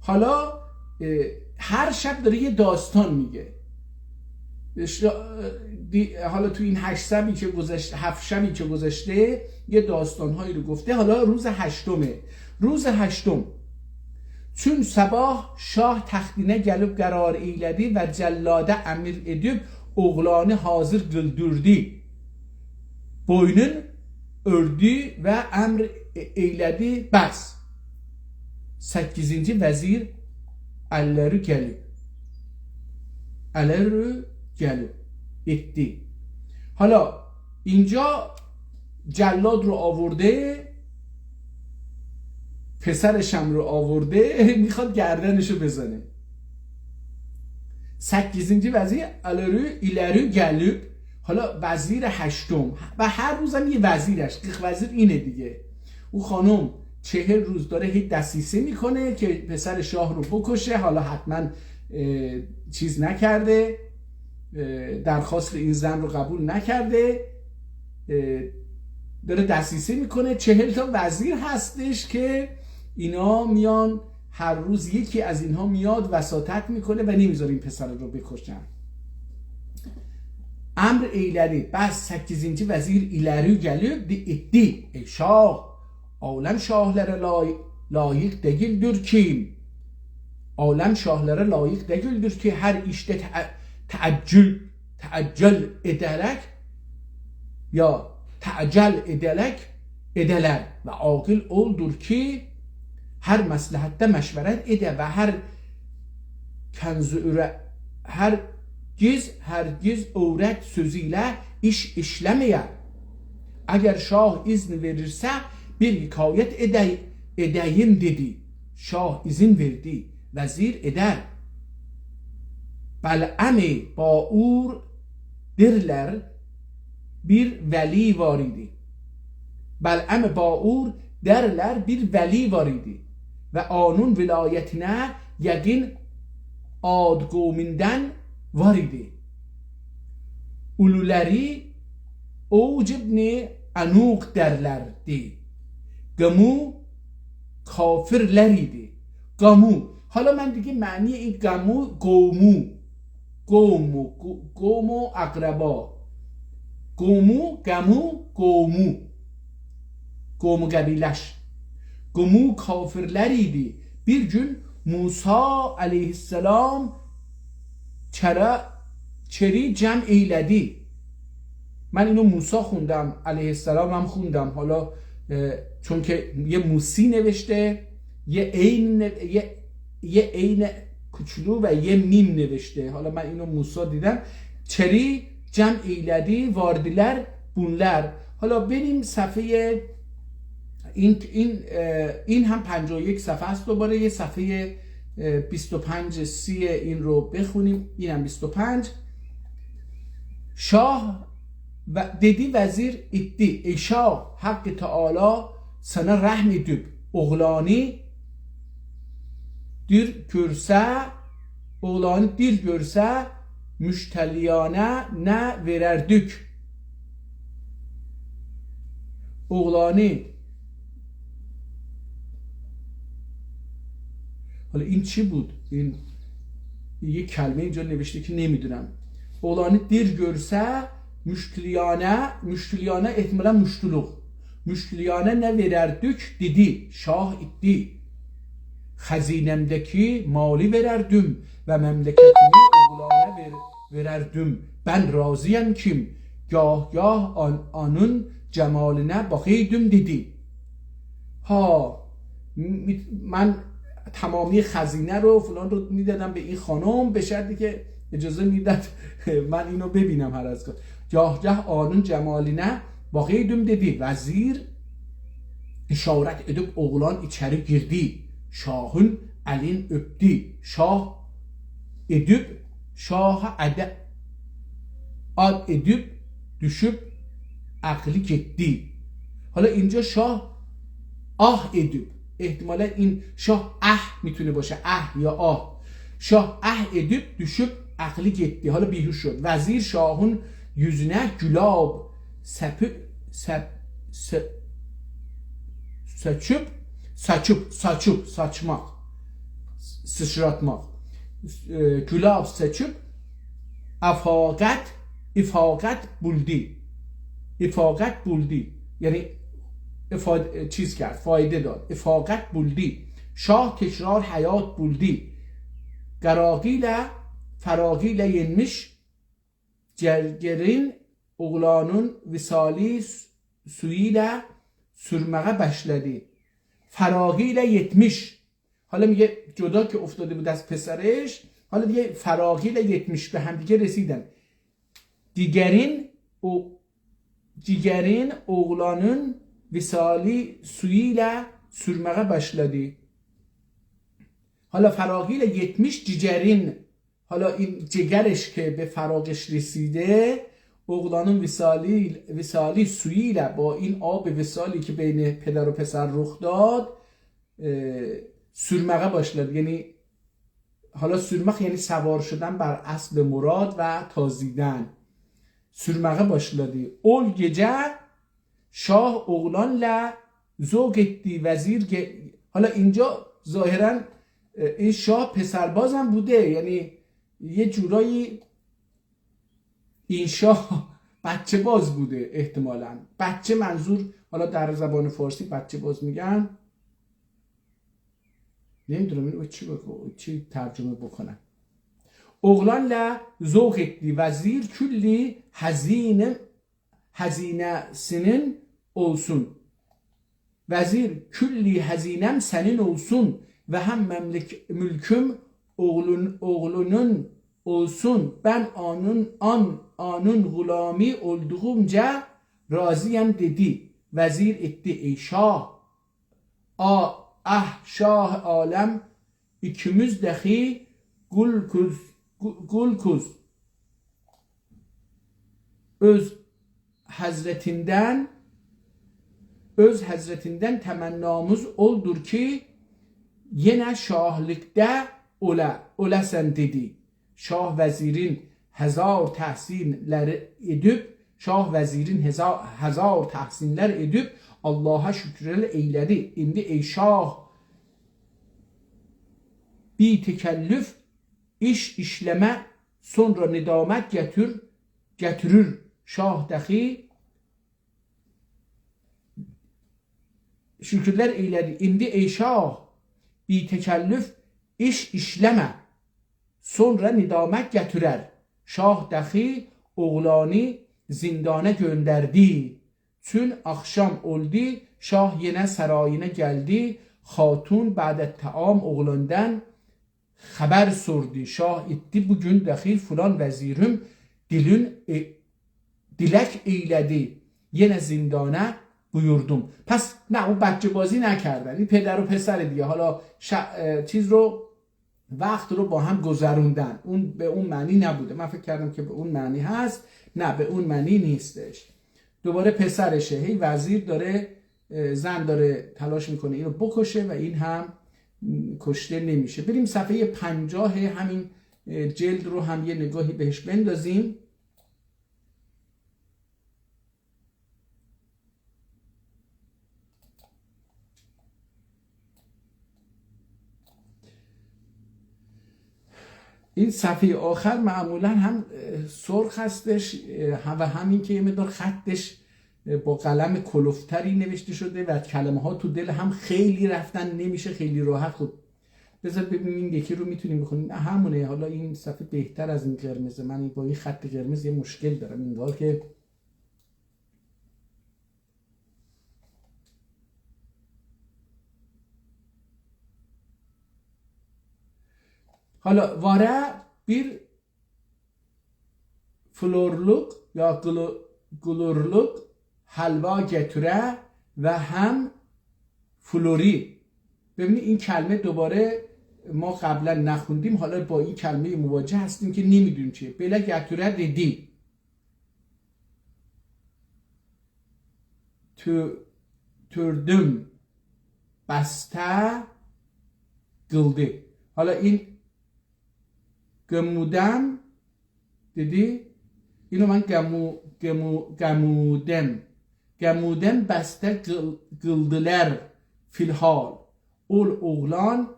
حالا، اه، هر شب داره یه داستان میگه. شا-، دی-، حالا تو این هشت شبی که گذشت-، هفت شبی که گذشته، یه داستان‌هایی رو گفته. حالا روز هشتمه. روز هشتم. چون صباح شاه تختینه گلیب قرار ائیله‌دی و جلادا امر ائدیب اوغلانی حاضر قیلدیردی. بوینون اؤردو و امر ائ-، ائیله‌دی. بس. سککیزینجی وزیر اللری گلیب. اللری گلیب. ائتدی. حالا اینجا جلاد رو آورده، پسرش هم رو آورده، می‌خواد گردنشو بزنه. سککیزینجی وزیر الری، ایلری گلیب. حالا وزیر هشتم و هر روزم یه وزیرش، قیرخ وزیر اینه دیگه. او خانم چهل روز داره هی دسیسه می‌کنه که پسر شاه رو بکشه، حالا حتماً، اه، چیز نکرده. اه، درخواست این زن رو قبول نکرده، اه، داره دسیسه می‌کنه. چهل تا وزیر هستش که اینا میان، هر روز یکی از اینها میاد وساطت می‌کنه و نمیذاره این پسر رو بکشن. امر ائیله‌دی. پس سککیزینجی وزیر ایلری گلیب، دئ-، ائتدی: «ای شاه، عالم شاهلارا لای-، لایق دئییلدیر کی، عالم شاهلارا لایق دئییلدیر کی، هر ایشده تع-، تعجل، تعجل ائده‌رک، یا تعجل ائده‌رک، ائده‌لر و عاقل اولدور کی، هر مصلحتده مشورت ائده و هر کنز عورت، هر گیز، هر گیز عورت سؤزو ایله ایش ایشله‌مه‌یه. اگر شاه اذن وئریرسه، بیر حکایت ائدی-، ائده‌ییم» دئدی. شاه اذن وئردی، وزیر ائدر. بلعم باعور دئرلر بیر ولی وار ایدی. بلعم باعور دئرلر بیر ولی وار ایدی و اونون ولایتینه یقین آد قوموندان وار ایدی. اولولاری اوج ابن عنوق دئرلردی. قامو کافرلر ایدی. قامو. حالا من دیگه معنی این قامو، قومو، قومو، قو-، قوم و اقربا. قومو، قامو، قومو. قومو قبیله‌ش. قومو کافرلر ایدی. بیر گون موسی علیه‌السلام چره-، چری جمع ائیله‌دی. من اینو موسی خوندم، علیه‌السلام هم خوندم. حالا، اه، چون که یه موسی نوشته، یه عین نو-، یه، یه عین کوچولو و یه میم نوشته. حالا من اینو موسی دیدم. چری جمع ائیله‌دی، واردیلر بونلار. حالا بریم صفحه‌ی این، این، اه، این هم پنجاه و یک صفحه است، دوباره یه صفحه‌ی، اه، بیست و پنج، سی این رو بخونیم. اینم بیست و پنج. شاه و دئدی وزیر ایتدی: «ای شاه، حق تعالی سنه رحم ائدیب، اوغلانی دیر گؤرسه، اوغلانی دیر گؤرسه، مشتریانه نه وئرردیک؟» اوغلانی. حالا این چی بود؟ این یک کلمه اینجا نوشته که نمی‌دونم. اوغلانی دیر گؤرسه، مشتلیانه، مشتلیانه احتمالاً مشتلوق. مشتلیانه نه وئرردیک؟ دئدی، شاه ایتدی: «خزینه‌مده‌کی مالی وئرردیم و مملکتیمی اوغلانا وئر-، وئرردیم. بن راضی‌یم کیم گاه گاه آن-، آنون جمالینه باخایدیم» دئدی. ها، م-، من تمامی خزینه رو فلان رو می‌دادم به این خانم، به شرطی که اجازه می‌داد من اینو ببینم هر از گاه. «گاه گاه آنون جمالینه باخایدیم» دئدی. وزیر اشارت ائدیب اوغلان ایچری گیردی. شاهین الین اؤپدو. شاه ائدیب، شاها اده-، آد ائدیب، دوشوب، عقلی گئتدی. حالا اینجا شاه آه ائدیب. احتمالاً این شاه اه می‌تونه باشه، اه یا آه. شاه اه ائدیب، دوشوب، عقلی گئتدی. حالا بیهوش شد. وزیر شاهین یوزونه گلاب سپی-، سپ-، س-، ساچیب، ساچیب، ساچیب، ساچماق، سیچراتماق. ائ، گلاب ساچیب، افاقت، افاقت بولدو. افاقت بولدو. یعنی، افاد-، چیز کرد، فایده داد. افاقت بولدو. شاه تکرار حیات بولدو. قراغی ایله، فراغی ایله یئنمیش جیگرین اوغلانین وصالی س-، سویو ایله سورمه‌یه باشلادی. فراغی ایله یئتمیش. حالا میگه جدا که افتاده بود از پسرش، حالا دیگه فراغی ایله یئتمیش به همدیگه رسیدن. جیگرین او-، جیگرین اوغلانین وصالی سویو ایله سورمه‌یه باشلادی. حالا فراغی ایله یئتمیش جیگرین، حالا این جگرش که به فراغش رسیده، اوغلانین وصالی، وصالی سویو ایله، با این آب وصالی که بین پدر و پسر رخ داد، ائ، سورمه‌یه باشلادی. یعنی حالا سورمک، یعنی سوار شدن بر اسب مراد و تازیدن. سورمه‌یه باشلادی. اول گئجه شاه اوغلانلا ذوق ائتدی وزیر گئ-، حالا اینجا ظاهراً، ائ، این شاه پسربازم بوده، یعنی یه جورایی این شاه بچه‌باز بوده احتمالاً. بچه منظور، حالا در زبان فارسی بچه‌باز می‌گن. نمی‌دونم اینو چی بگو-، چی ترجمه بکنم. اوغلانلا ذوق ائتدی وزیر کلی هزینه، هزینه‌سینین اولسون. وزیر، کلی هزینه‌م سنین اولسون و هم مملک-، ملکوم اوغلون-، اوغلونون اولسون. بن آنون، آن، آنون غلامی اولدوغومجا راضی‌یم دئدی. وزیر ائتدی: ای شاه، آ، اه، شاه عالم، ایکیمیز داخی قولوق، قو-، قولوقوز. اؤز حضرتیندن، اؤز حضرتیندن تمنامیز اولدور کی، یئنه شاهلیقدا اولا، اولاسان، دئدی. شاه وزیرین هزار تحسینلری ائدیب، شاه وزیرین هزار، هزار تحسینلر ائدیب، آللاها شوکورلر ائیله‌دی. ایندی ای شاه، بی‌تکلف ایش ایشله‌مه، سونرا ندامت گتیر، گتیریر. شاه داخی شوکورلر ائیله‌دی. ایندی ای شاه، بی‌تکلف ایش ایشله‌مه، سونرا ندامت گتیرر. شاه داخی اوغلانی زندانا گؤندردی. چون آخشام اولدو، شاه یئنه سارایینا گلدی. خاتون بعد از طعام اوغلاندان خبر سوردو. شاه ائتدی بو گون داخی فلان وزیریم دیلین، ائ، دیلک ائیله‌دی. یئنه زندانا بویوردوم. پس نه، او بچه‌بازی نکردن. این پدر و پسر دیگه. حالا ش-، ائ، چیز رو، وقت رو با هم گذروندن. اون به اون معنی نبوده. من فکر کردم که به اون معنی هست. نه، به اون معنی نیستش. دوباره پسرشه. هی وزیر داره، اه، زن داره تلاش می‌کنه اینو بکشه و این هم کشته نمیشه. بریم صفحهٔ پنجاه همین، اه، جلد رو هم یه نگاهی بهش بندازیم. این صفحهٔ آخر معمولاً هم، اه، سرخ هستش، اه، و همین که یه مقدار خطش، اه، با قلم کلفتری نوشته شده و کلمه‌ها تو دل هم خیلی رفتن نمیشه، خیلی راحت. خب، بذار ببینیم این یکی رو می‌تونیم بخونیم. نه، همونه. حالا این صفحه بهتر از این قرمزه. من با این خط قرمز یه مشکل دارم. انگار که حالا واره بیر فلورلوق یا قلو-، قلورلوق حلوا گتیره و هم فلوری. ببینید، این کلمه دوباره ما قبلاً نخوندیم، حالا با این کلمه مواجه هستیم که نمی‌دونیم چیه. بئله گتیره دئدی. تو-، توردوم بسته قیلدی. حالا این قمودم دئدی، اینو من قمو-، قمو-، قمودم. قمودم بسته قیل-، قیلدیلار فی‌الحال. اول اوغلان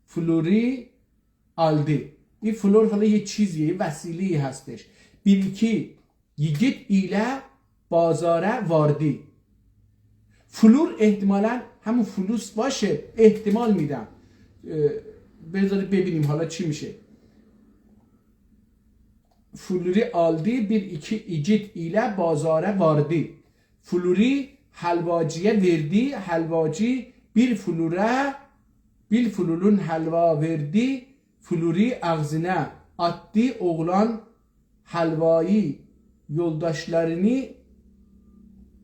فلوری آلدی. این فلور حالا یه چیزیه، یه وسیله‌ای هستش. بیر ایکی ییگیت ایله بازارا واردی. فلور احتمالاً همون فلوس باشه، احتمال می‌دم. اه، بذارید ببینیم حالا چی می‌شه. فلوری آلدی، بیر ایکی ایگید ایله بازارا واردی. فلوری حلواجی‌یه وئردی، حلواجی بیر فلوره، بیر فلورون حلوا وئردی، فلوری آغزینا آتدی، اوغلان حلوایی یولداشلارینی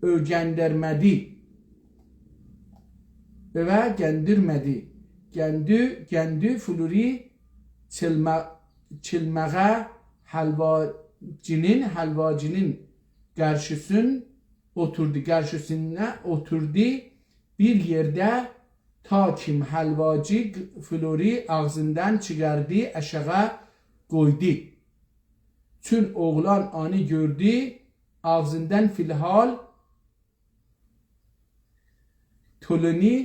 اؤگندیرمه‌دی. اؤگندیرمه‌دی. گندو، گندو فلوری چیلمه-، چیلمه‌یه حلواجی‌نین، حلواجی‌نین قارشیسین اوتوردو، قارشیسینا اوتوردو. بیر یئرده تا کیم حلواجی فلوری آغزیندان چیخاردی، آشاغی قویدو. چون اوغلان اونو گؤردو، آغزیندان فی‌الحال تولونی،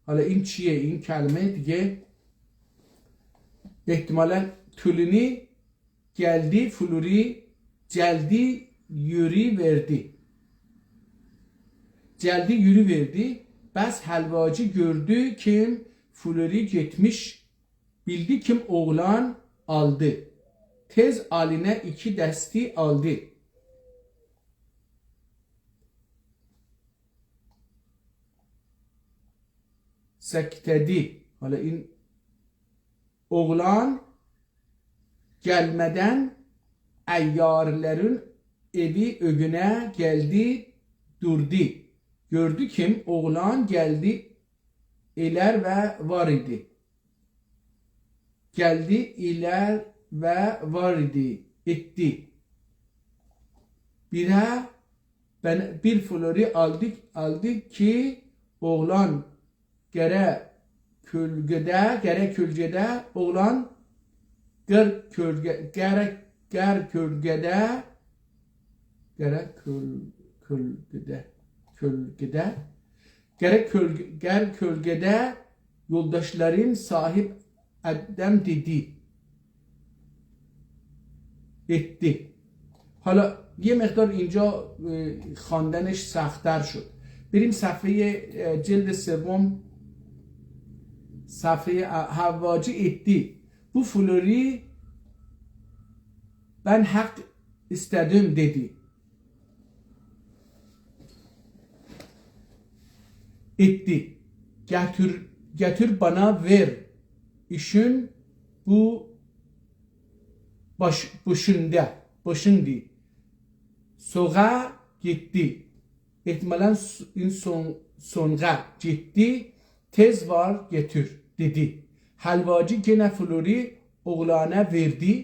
حالا این چیه؟ این کلمه دیگه احتمالاً تولونی گلدی، فلوری جلدی یوری وئردی. جلدی یوری وئردی. پس حلواجی گؤردو کیم فلوری گئتمیش، بیلدی کیم اوغلان آلدی. تئز الینه ایکی دستی آلدی. سکته‌دی. حالا این اوغلان گلمه‌دن عیارلارین ائوی اؤگونه گلدی، دوردو. گؤردو کیم اوغلان گلدی، ائلر و وار ایدی. گلدی، ائلر و وار ایدی، ائتدی. بیره بن-، بیر فلوری آلدی، آلدی کی، اوغلان قره کؤلگه‌ده، قره کؤلگه‌ده، اوغلان قر کؤلگه، قره، قر کؤلگه‌ده، قره کؤل-، کؤلگه‌ده، کؤلگه‌ده، قره کؤلگه، قر کؤلگه‌ده یولداشلارین صاحیب آدام دئدی، ائتدی. حالا یه مقدار اینجا، اه، خواندنش سخت‌تر شد. بریم صفحهٔ، اه، جلد سوم، صفحهٔ ا-، حلواجی ائتدی. بو فلوری من حق ایسته‌دیم، دئدی. ائتدی. گتیر، گتیر بانا وئر. ایشین بو باش، بوشوندا، بوشوندی. سوغا گئتدی. احتمالاً س-، این سون-، سونغا گئتدی. تئز وار، گتیر، دئدی. حلواجی گئنه فلوری اوغلانا وئردی.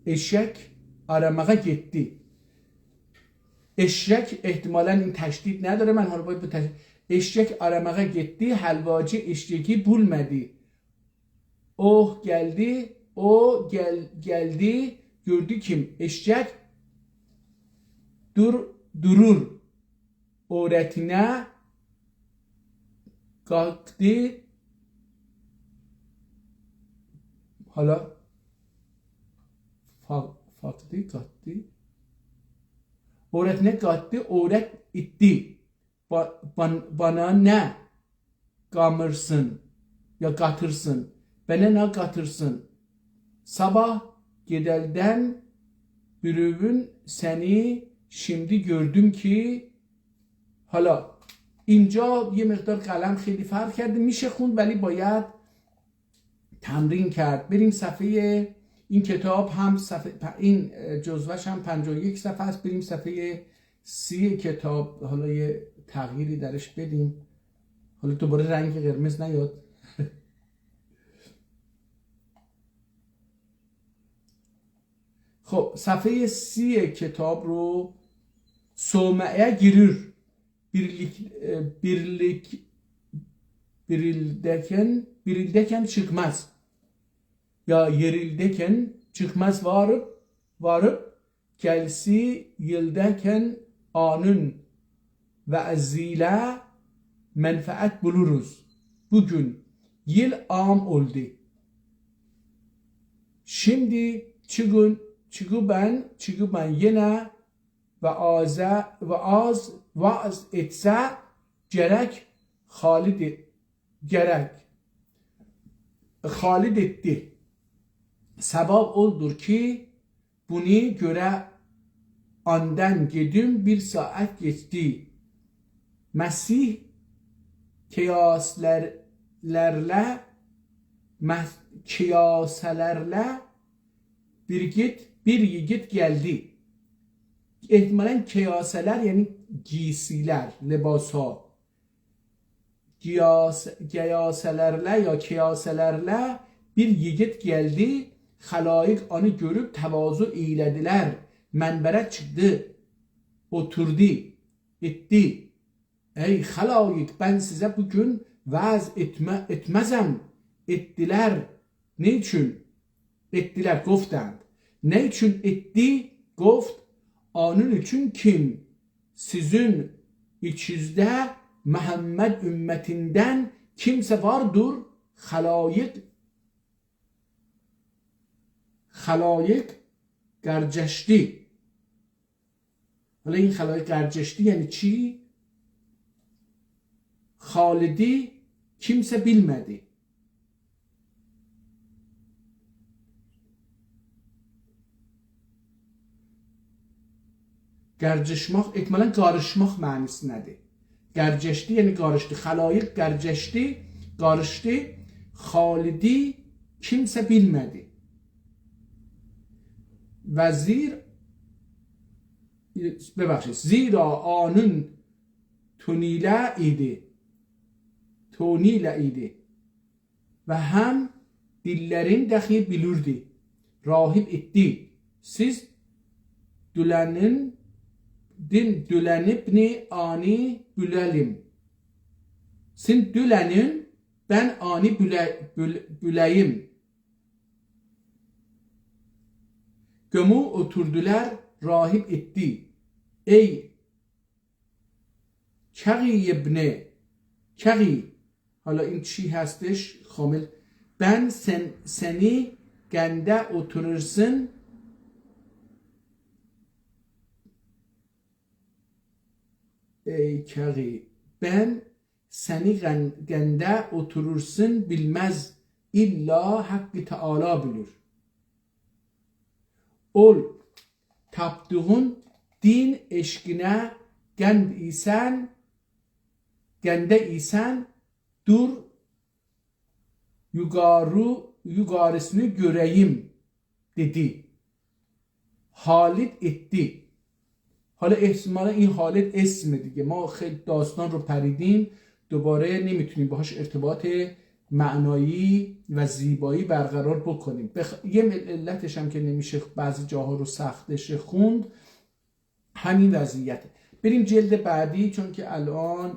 ائششک آراماغا گئتدی. ائششک، احتمالاً این تشدید نداره، من حالا باید به تش-، ائششک آراماغا گئتدی، حلواجی ائششگی بولمادی. او گلدی، او گل-، گلدی، گؤردو کیم ائششک دور-، دورور. اؤورتینه قالخدی، حالا فا-، فاقدی، قاتدی. اؤورتینه قاتدی، اؤورت ایتدی. با-، بان-، بانا نه قامیرسین، یا قاتیرسین؟ بنه نه قاتیرسین؟ صاباح گئدلدن بوروون سنی شیمدی گؤردوم کی، حالا اینجا یه مقدار قلم خیلی فرق کرده، می‌شه خوند ولی باید تمرین کرد. بریم صفحهٔ این کتاب هم صفحه پ-، این، اه، جزوه‌ش هم پنجاه و یک صفحه است. بریم صفحهٔ سی کتاب، حالا یه تغییری درش بدیم. حالا دوباره رنگ قرمز نیاد. خب، صفحهٔ سی کتاب رو صومعه گیریر. بیرلیک، ائ، بیرلیک، بیریلدکن، بیریلدکن چیخماز. یا یئریلدکن چیخماز واریب، واریب، گلسی ییلدکن آنین وعظیله منفعت بولوروز. بوگون ییل عام اولدو. شیمدی چیخین، چیخیبن، چیخیبن یئنه وعظه، وعظ، وعظ ائتسه گرک خالد، گرک خالد ائتدی. ثواب اولدور کی، بونو گؤره آندان گئدیم بیر ساعت گئچدی. مسیح کیاسلر-، لرله، مس-، کیاسه‌لرله بیر ییگیت، بیر ییگیت گلدی. احتمالاً کیاسه‌لر، یعنی گیسی‌لر، لباس‌ها. گیاس-، گیاسه‌لرله یا کیاسه‌لرله بیر ییگیت گلدی. خلایق اونو گؤروب تواضع ائیله‌دیلر. منبره چیخدی، اوتوردو، ائتدی. ای خلایق، بن سیزه بو گون وعظ ائتمه-، ائتمزم. ائتدیلر. نه اوچون؟ ائتدیلر، گفتند. نه اوچون ائتدی؟ گفت، آنون اوچون کیم سیزین ایچینیزده محمد امتیندن کیمسه واردیر؟ خلایق، خلایق گرجشدی. حالا این خلایق گرجشدی یعنی چی؟ خالدی کیمسه بیلمه‌دی. گرجشماق، احتمالاً قاریشماق معنی‌سینده‌دیر. گرجشدی، یعنی قاریشدی. خلایق گرجشدی، قاریشدی. خالدی کیمسه بیلمه‌دی. وزیر، ببخشید، زیرا آنون تونیله ایدی. تونیله ایدی. و هم دیللرین دخی بیلیردی. راهب ائتدی. سیز دولنین، دین دولنیب نی آنی بوله‌لیم. سین دولنین، بن آنی بوله-، بول-، بوله‌ییم. گومو اوتوردولار، راهب ائتدی. ای کغی ابن کغی. حالا این چی هستش؟ خامل. بن سن-، سنی گنده اوتورورسون. ای کغی، بن سنی گن-، گنده اوتورورسون بیلمز، الا حق تعالی بیلیر. اول تاپدیغین دین عشقینه گند ایسن، گنده ایسن، دور یوقاری، یوقاریسینی گؤره‌ییم، دئدی. خالد ائتدی. حالا احتمالاً این خالد اسمه دیگه. ما خیلی داستان رو پریدیم، دوباره نمی‌تونیم باهاش ارتباط معنایی و زیبایی برقرار بکنیم. بخ-، یه مل-، علتش هم که نمی‌شه بعضی جاها رو سختش خوند، همین وضعیته. بریم جلد بعدی، چون که الان،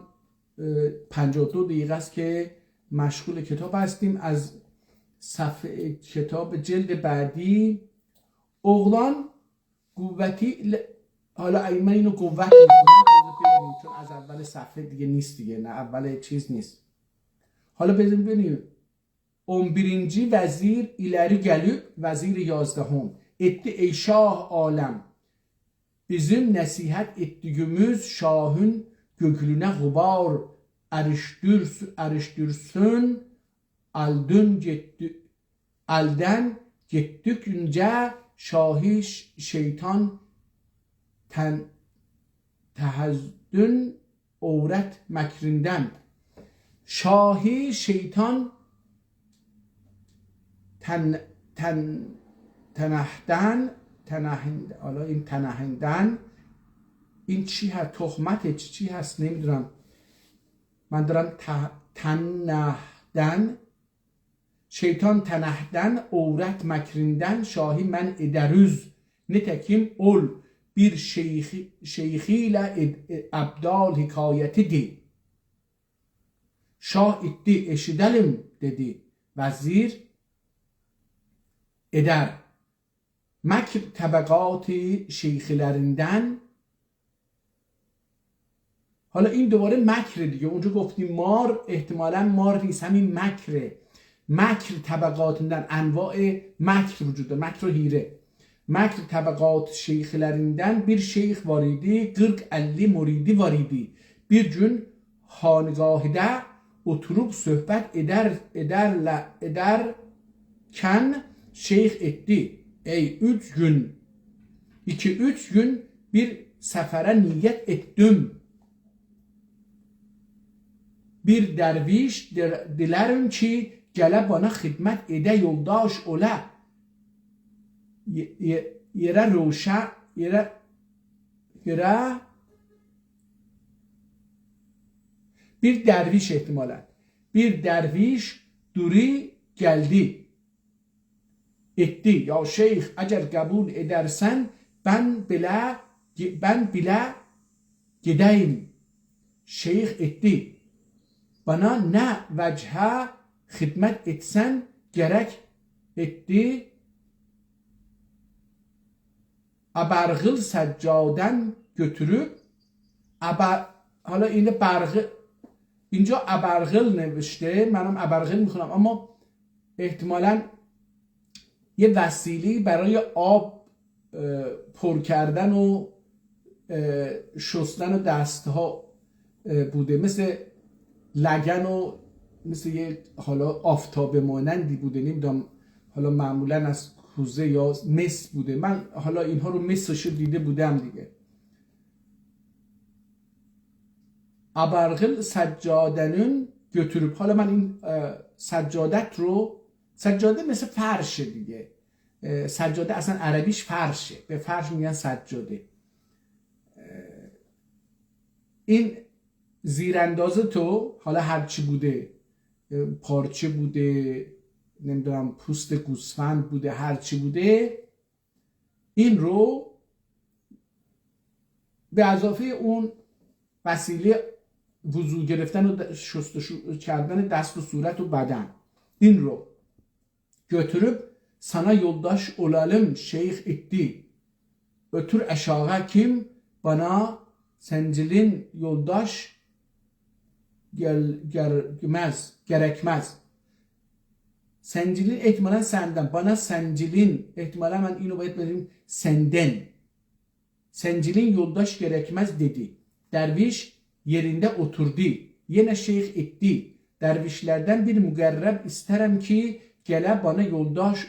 اه، پنجاه و دو دقیقه است که مشغول کتاب هستیم. از صفحه کتاب جلد بعدی، اوغلان قوتی ل-، حالا اگه من اینو قوت می‌کنم، بذار ببینیم، چون از اول صفحه دیگه نیست دیگه، نه اول چیز نیست. حالا بذار ببینیم. اون بیرینجی وزیر ایلری گلیب، وزیر یازدهم، ائتدی: ای شاه عالم، بیزیم نصیحت ائتدیگیمیز شاهین گؤکلونه غبار اریشدیرس-، اریشدیرسین، الدن گئتدی-، الدن گئتدیگینجه شاهی ش-، شیطان تن-، تهزدن عورت مکریندن. شاهی شیطان تن-، تن-، تنهدن، تنهند-، حالا این تنهندن، این چی هست؟ تهمت چی، چی هست؟ نمی‌دونم. من دارم ته-، تنهدن، شیطان تنهدن، عورت مکریندن، شاهی منع ائدر اوز. نیتکیم اول بیر شیخ-، شیخی ایله ائد-، ائ-، ابدال حکایتی‌دیر. شاه ائتدی، ائشیده‌لیم، دئدی. وزیر ائدر. مکر طبقات شیخلریندن. حالا این دوباره مکره دیگه. اونجا گفتیم مار، احتمالاً مار نیست، همین مکره. مکر طبقاتیندان، انواع مکر وجود داره، مکر و حیله. مکر طبقات شیخلریندن بیر شیخ وار ایدی، قیرخ اللی مریدی وار ایدی. بیر گون خانقاهیده اوتوروب صحبت ائدر، ائدرله-، ائدرکن شیخ ائتدی: ای اوچ گون، ایکی اوچ گون بیر سفره نیت ائتدیم. بیر درویش دیر-، دیلرم کی، گله بانا خدمت ائده، یولداش اولا. یئ-، یئ-، یئره روشه-، یئره، یئره بیر درویش احتمالاً. بیر درویش دوری گلدی. ائتدی: یا شیخ، اگر قبول ائدرسن، بن بیله، بن بیله گئده‌ییم. شیخ ائتدی. بانا نه وجهه خدمت ائتسن گرک ائتدی. ابرقل سجاده‌ن گؤتوروب، ابر-، حالا ایندی برقی-، اینجا ابرقل نوشته، منم ابرقل می‌خونم، اما احتمالاً یه وسیله‌ای برای آب، اه، پر کردن و، اه، شستن دست‌ها، اه، بوده، مثل لگن و مثل یه حالا آفتاب مانندی بوده، نمی‌دونم، حالا معمولاً از کوزه یا مس بوده. من حالا اینها رو، مسش رو دیده بودم دیگه. ابرقل سجاده‌نین گؤتوروب. حالا من این، اه، سجادت رو، سجاده مثل فرشه دیگه. اه، سجاده اصلاً عربیش فرشه. به فرش می‌گن سجاده. اه، این زیرانداز تو، حالا هر چی بوده، اه، پارچه بوده، نمی‌دونم، پوست گوسفند بوده، هر چی بوده، این رو به اضافهٔ اون وسیلهٔ وضو گرفتن و د-، شستشو کردن دست و صورت و بدن، این رو گؤتوروب سانا یولداش اولالیم شیخ ائتدی. اؤتور آشاغی کیم بانا سنجیلین یولداش گل-، گرکمز، گرکمز. سنجیلین احتمالاً سندن، بانا سنجیلین، احتمالاً من اینو باید بگیم سندن. سنجیلین یولداش گرکمز دئدی. درویش یئرینده اوتوردو. یئنه شیخ ائتدی. درویشلردن بیر مقرب ایسترم کی، گله بانا یولداش،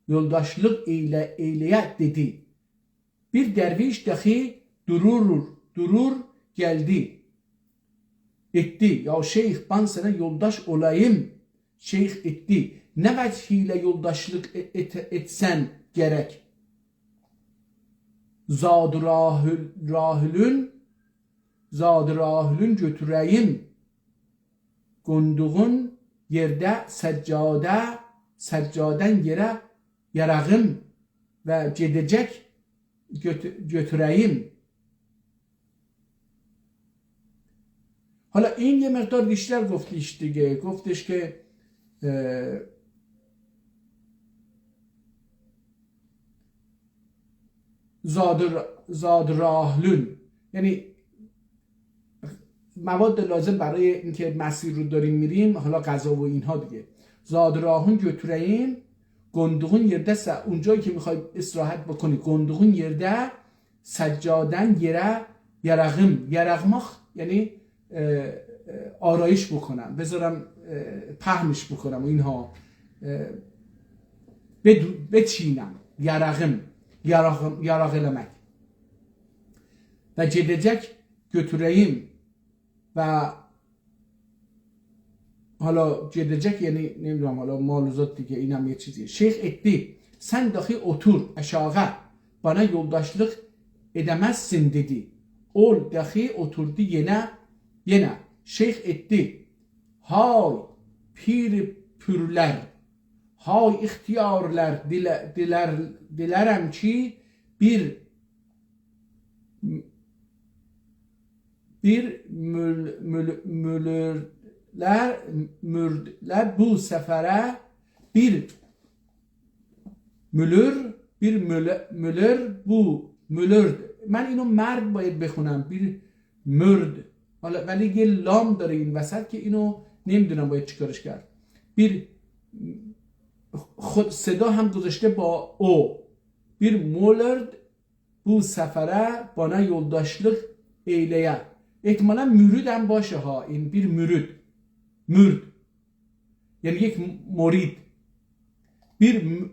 یولداشلیق ائیله، ائیله‌یه دئدی. بیر درویش داخی دورور، دورور، گلدی. ائتدی. یا شیخ، بان سنه یولداش اولاییم. شیخ ائتدی. نه وجه ایله یولداشلیق ائ-، ائت-، ائتسن گرک؟ زاد راحل-، راحلون، زاد راحلون گؤتوره‌ییم. قوندوغون یئرده سجاده، سجاده‌ن یئره یاراغیم و گئده‌جک گؤتو-، گؤتوره‌ییم. حالا این یه مقدار بیشتر گفتش دیگه. گفتش که، اه، زاد ر-، زاد راحلون، یعنی مواد لازم برای اینکه مسیر رو داریم می‌ریم، حالا غذا و اینها دیگه. زاد راحلون گؤتوره‌ییم، قوندوغون یئرده سه، اونجایی که می‌خوای استراحت بکنی، قوندوغون یئرده سجاده‌ن یئره یاراغیم. یاراغماق یعنی، اه، اه، آرایش بکنم، بذارم، اه، پهنش بکنم و اینها، اه، بدو-، بچینم. یاراغیم، یاراغیم، یاراق ائله‌مک. و گئده‌جک گؤتوره‌ییم و حالا گئده‌جک، یعنی نمی‌دونم، حالا مال و زاد دیگه، اینم یه چیزی. شیخ ائتدی، سن داخی اوتور آشاغی، بانا یولداشلیق ائده‌مزسن دئدی. اول داخی اوتوردو یئنه، یئنه. شیخ ائتدی، های پیر پورلر، های اختیارلر، دیله-، دیلر-، دیلرم کی بیر بیر مول-، مول-، مولورلر، موردلر بو سفره، بیر مولور، بیر مول-، مولور بو، مولورد. من اینو مرد باید بخونم، بیر مورد. حالا، ولی یه لام داره این وسط که اینو نمی‌دونم باید چیکارش کرد. بیر خود صدا هم گذاشته با او. بیر مولورد بو سفره بانا یولداشلیق ائیله‌یه. احتمالاً مورید هم باشه ها، این بیر مورید. مورد. یعنی یک مرید. بیر م-،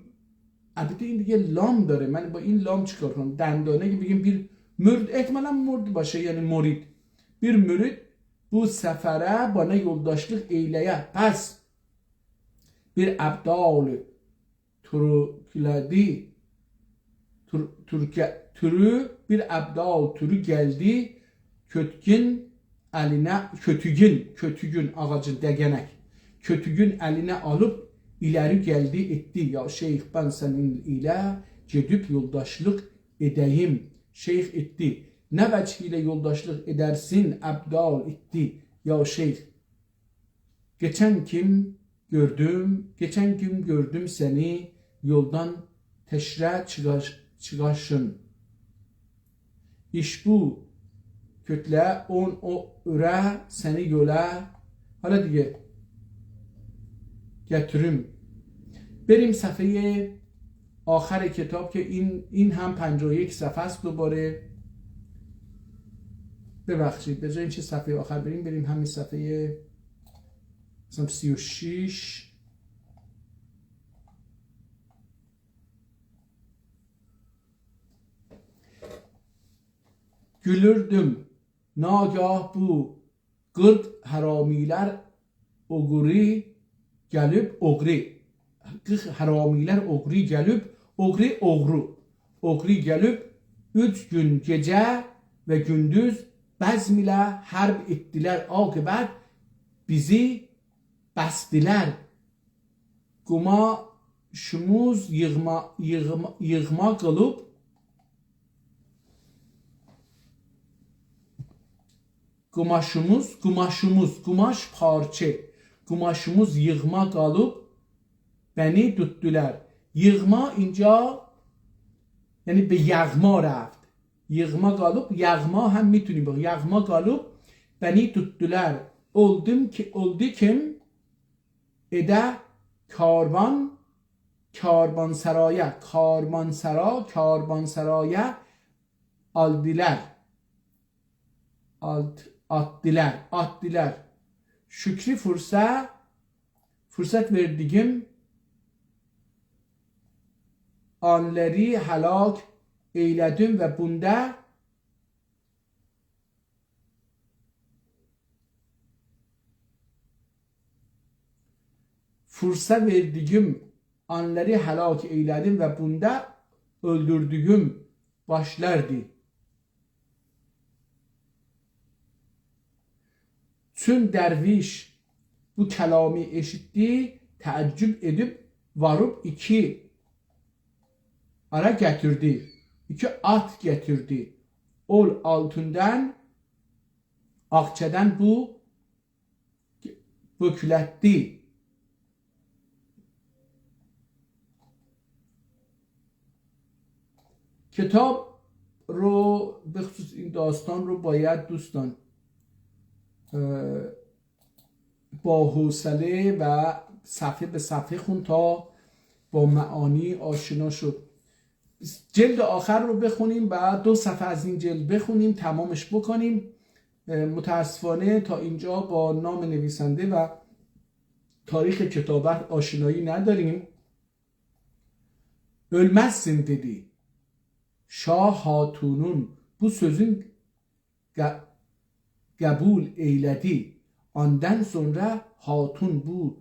البته این دیگه لام داره. من با این لام چیکار کنم؟ دندانه که بگیم بیر مورد، احتمالاً مرد باشه، یعنی مرید. بیر مورید بو سفره بانا یولداشلیق ائیله‌یه. پس بیر ابدال تورکلدی، تور-، تورکه-، تورو، بیر ابدال تورو گلدی، کؤتگون الینه، کؤتوگون، کؤتوگون آغاجین دگنک. کؤتوگون الینه آلیب ایلری گلدی، ائتدی. یا شیخ، بن سنین ایله گئدیب یولداشلیق ائده‌ییم. شیخ ائتدی. نه وجه ایله یولداشلیق ائدرسین، ابدال ایتدی یا شیخ. کئچن گون گؤردوم، کئچن گون گؤردوم سنی یولدان تشره چیخاش-، چیخاشین. ایش بو کوتله اون او اؤره سنی یؤله. حالا دئیه گتیریم. بریم صفحه‌ی آخر کتاب که این، این هم پنجاه و یک صفحه است دوباره. ببخشید، به جای اینکه صفحه‌ی آخر بریم، بریم همین صفحه‌ی مثلاً سی و شش. گولوردوم ناگاه بو قیرخ حرامیلر اوغری گلیب، اوغری. قیرخ حرامیلر اوغری گلیب، اوغری، اوغرو. اوغری گلیب، اوچ گون گئجه و گوندوز بزم ایله حرب ائتدیلر. عاقبت بیزی بسدیلر. قوماشیمیز ییغما، ییغما، ییغما قالیب، قوماشیمیز، قوماشیمیز، قوماش پارچه. قوماشیمیز ییغما قالیب، بنی توتدولار. ییغما اینجا، یعنی به یغما رفت. ییغما قالیب، یغما هم می‌تونیم بگوییم. یغما قالیب، بنی توتدولار. اولدوم کی، اولدو کیم، ائده کاروان، کاروانسرایا، کاروانسرا، کاروانسرایا آلدیلار. آلد-، آتدیلار، آتدیلار. شوکری فرصت، فرصت وئردیگیم آنلاری هلاک ائیله‌دیم و بوندا فرصت وئردیگیم آنلاری هلاک ائیله‌دیم و بوندا اؤلدوردویوم باشلاردی. چون درویش بو کلامی ائشیتدی، تعجب ائدیب واریب ایکی آرا گتیردی. ایکی آت گتیردی. اول آلتوندان، آخچادان بو بوکلتدی. کتاب رو، به خصوص این داستان رو باید دوستان، اه، با حوصله و صفحه به صفحه خون تا با معانی آشنا شد. جلد آخر رو بخونیم و دو صفحه از این جلد بخونیم، تمامش بکنیم. اه، متاسفانه تا اینجا با نام نویسنده و تاریخ کتابت آشنایی نداریم. «اؤلمزسین» دئدی. شاه هاتونون بو سؤزون ق-، قبول ائیله‌دی. آندان سونرا هاتون بو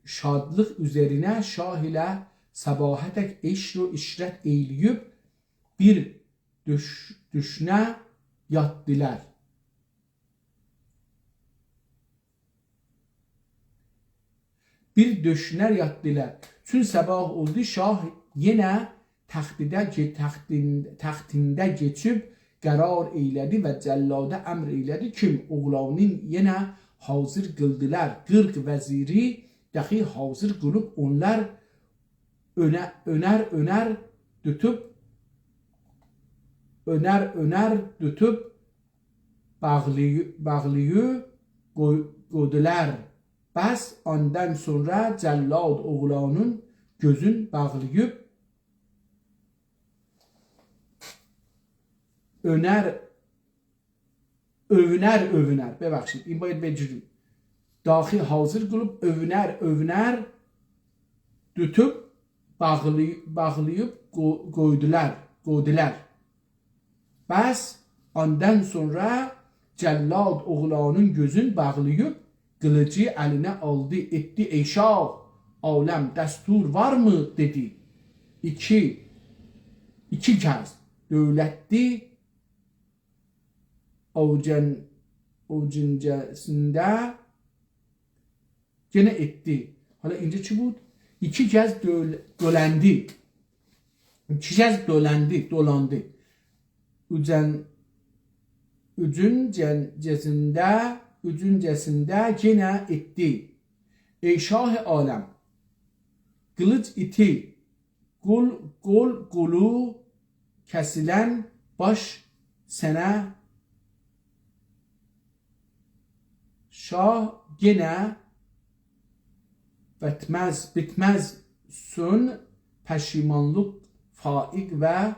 شادلیق اوزرینه شاه ایله صباحا تک عشره و عشرت ائیله‌ییب بیر دوش-، دوشنه یاتدیلار. بیر دوشنه یاتدیلار. چون صباح اولدو، شاه یئنه تختیده گئ-، تختین-، تختینده کئچیب قرار ائیله‌دی و جلادا امر ائیله‌دی کی، اوغلانین یئنه حاضر قیلدیلار. قیرخ وزیری داخی حاضر قیلیب اونلار اؤنه-، اؤنر، اؤنر توتوب، اؤنر، اؤنر توتوب باغلی-، باغلاییب قوی-، قویدولار. پس آندان سونرا جلاد اوغلانین گؤزون باغلاییب اؤنر، اؤونر، اؤونر، ببخشید، این باید بجوری. داخی حاضر قیلیب اؤونر، اؤونر توتوب باغلی-، باغلاییب قو-، قویدولار، قویدولار. پس آندان سونرا جلاد اوغلانین گؤزون باغلاییب قیلیجی الینه آلدی، ائتدی: «ای شاه عالم، دستور وارمی؟» دئدی. ایکی، ایکی کز دؤولتلی اوجن-، اوجنجه‌سینده یئنه ائتدی. حالا اینجا چی بود؟ ایکی کز دؤل-، دؤلندی. ایکی کز دؤلندی، دولاندی. اوجن-، اوجونجه‌سینده، اوجونجه‌سینده یئنه ائتدی. ای شاه عالم، قیلیج ایتی، قول، قول، قولو کسیلن باش سنه شاه یئنه بیتمز، بیتمز سون پشیمانلیق فائق و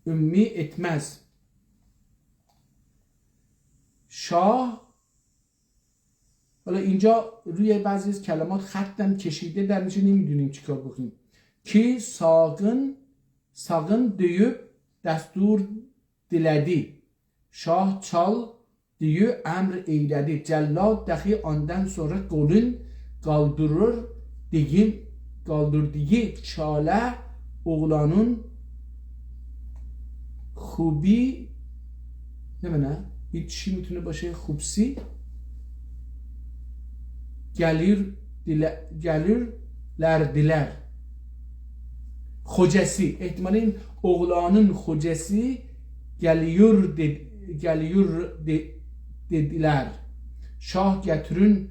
امید ائتمز. شاه، حالا اینجا روی بعضی از کلمات خطم کشیده، در نتیجه نمی‌دونیم چیکار بکنیم. کی ساغین، ساغین دئییب دستور دیله‌دی. شاه چال دئییب امر ائیله‌دی. جلاد داخی آندان سونرا قولون قالدیریر، دئییم، قالدیردیغی چاله اوغلانین خوبی، نه معنی؟ بیر کیشی می‌تونه باشه خوبسی؟ گلیر، دیله-، گلیرلردیلر. خوجاسی، احتمالاً این اوغلانین خوجاسی گلیور دئ-، گلیور دئ-، دئدیلر. شاه گتیرین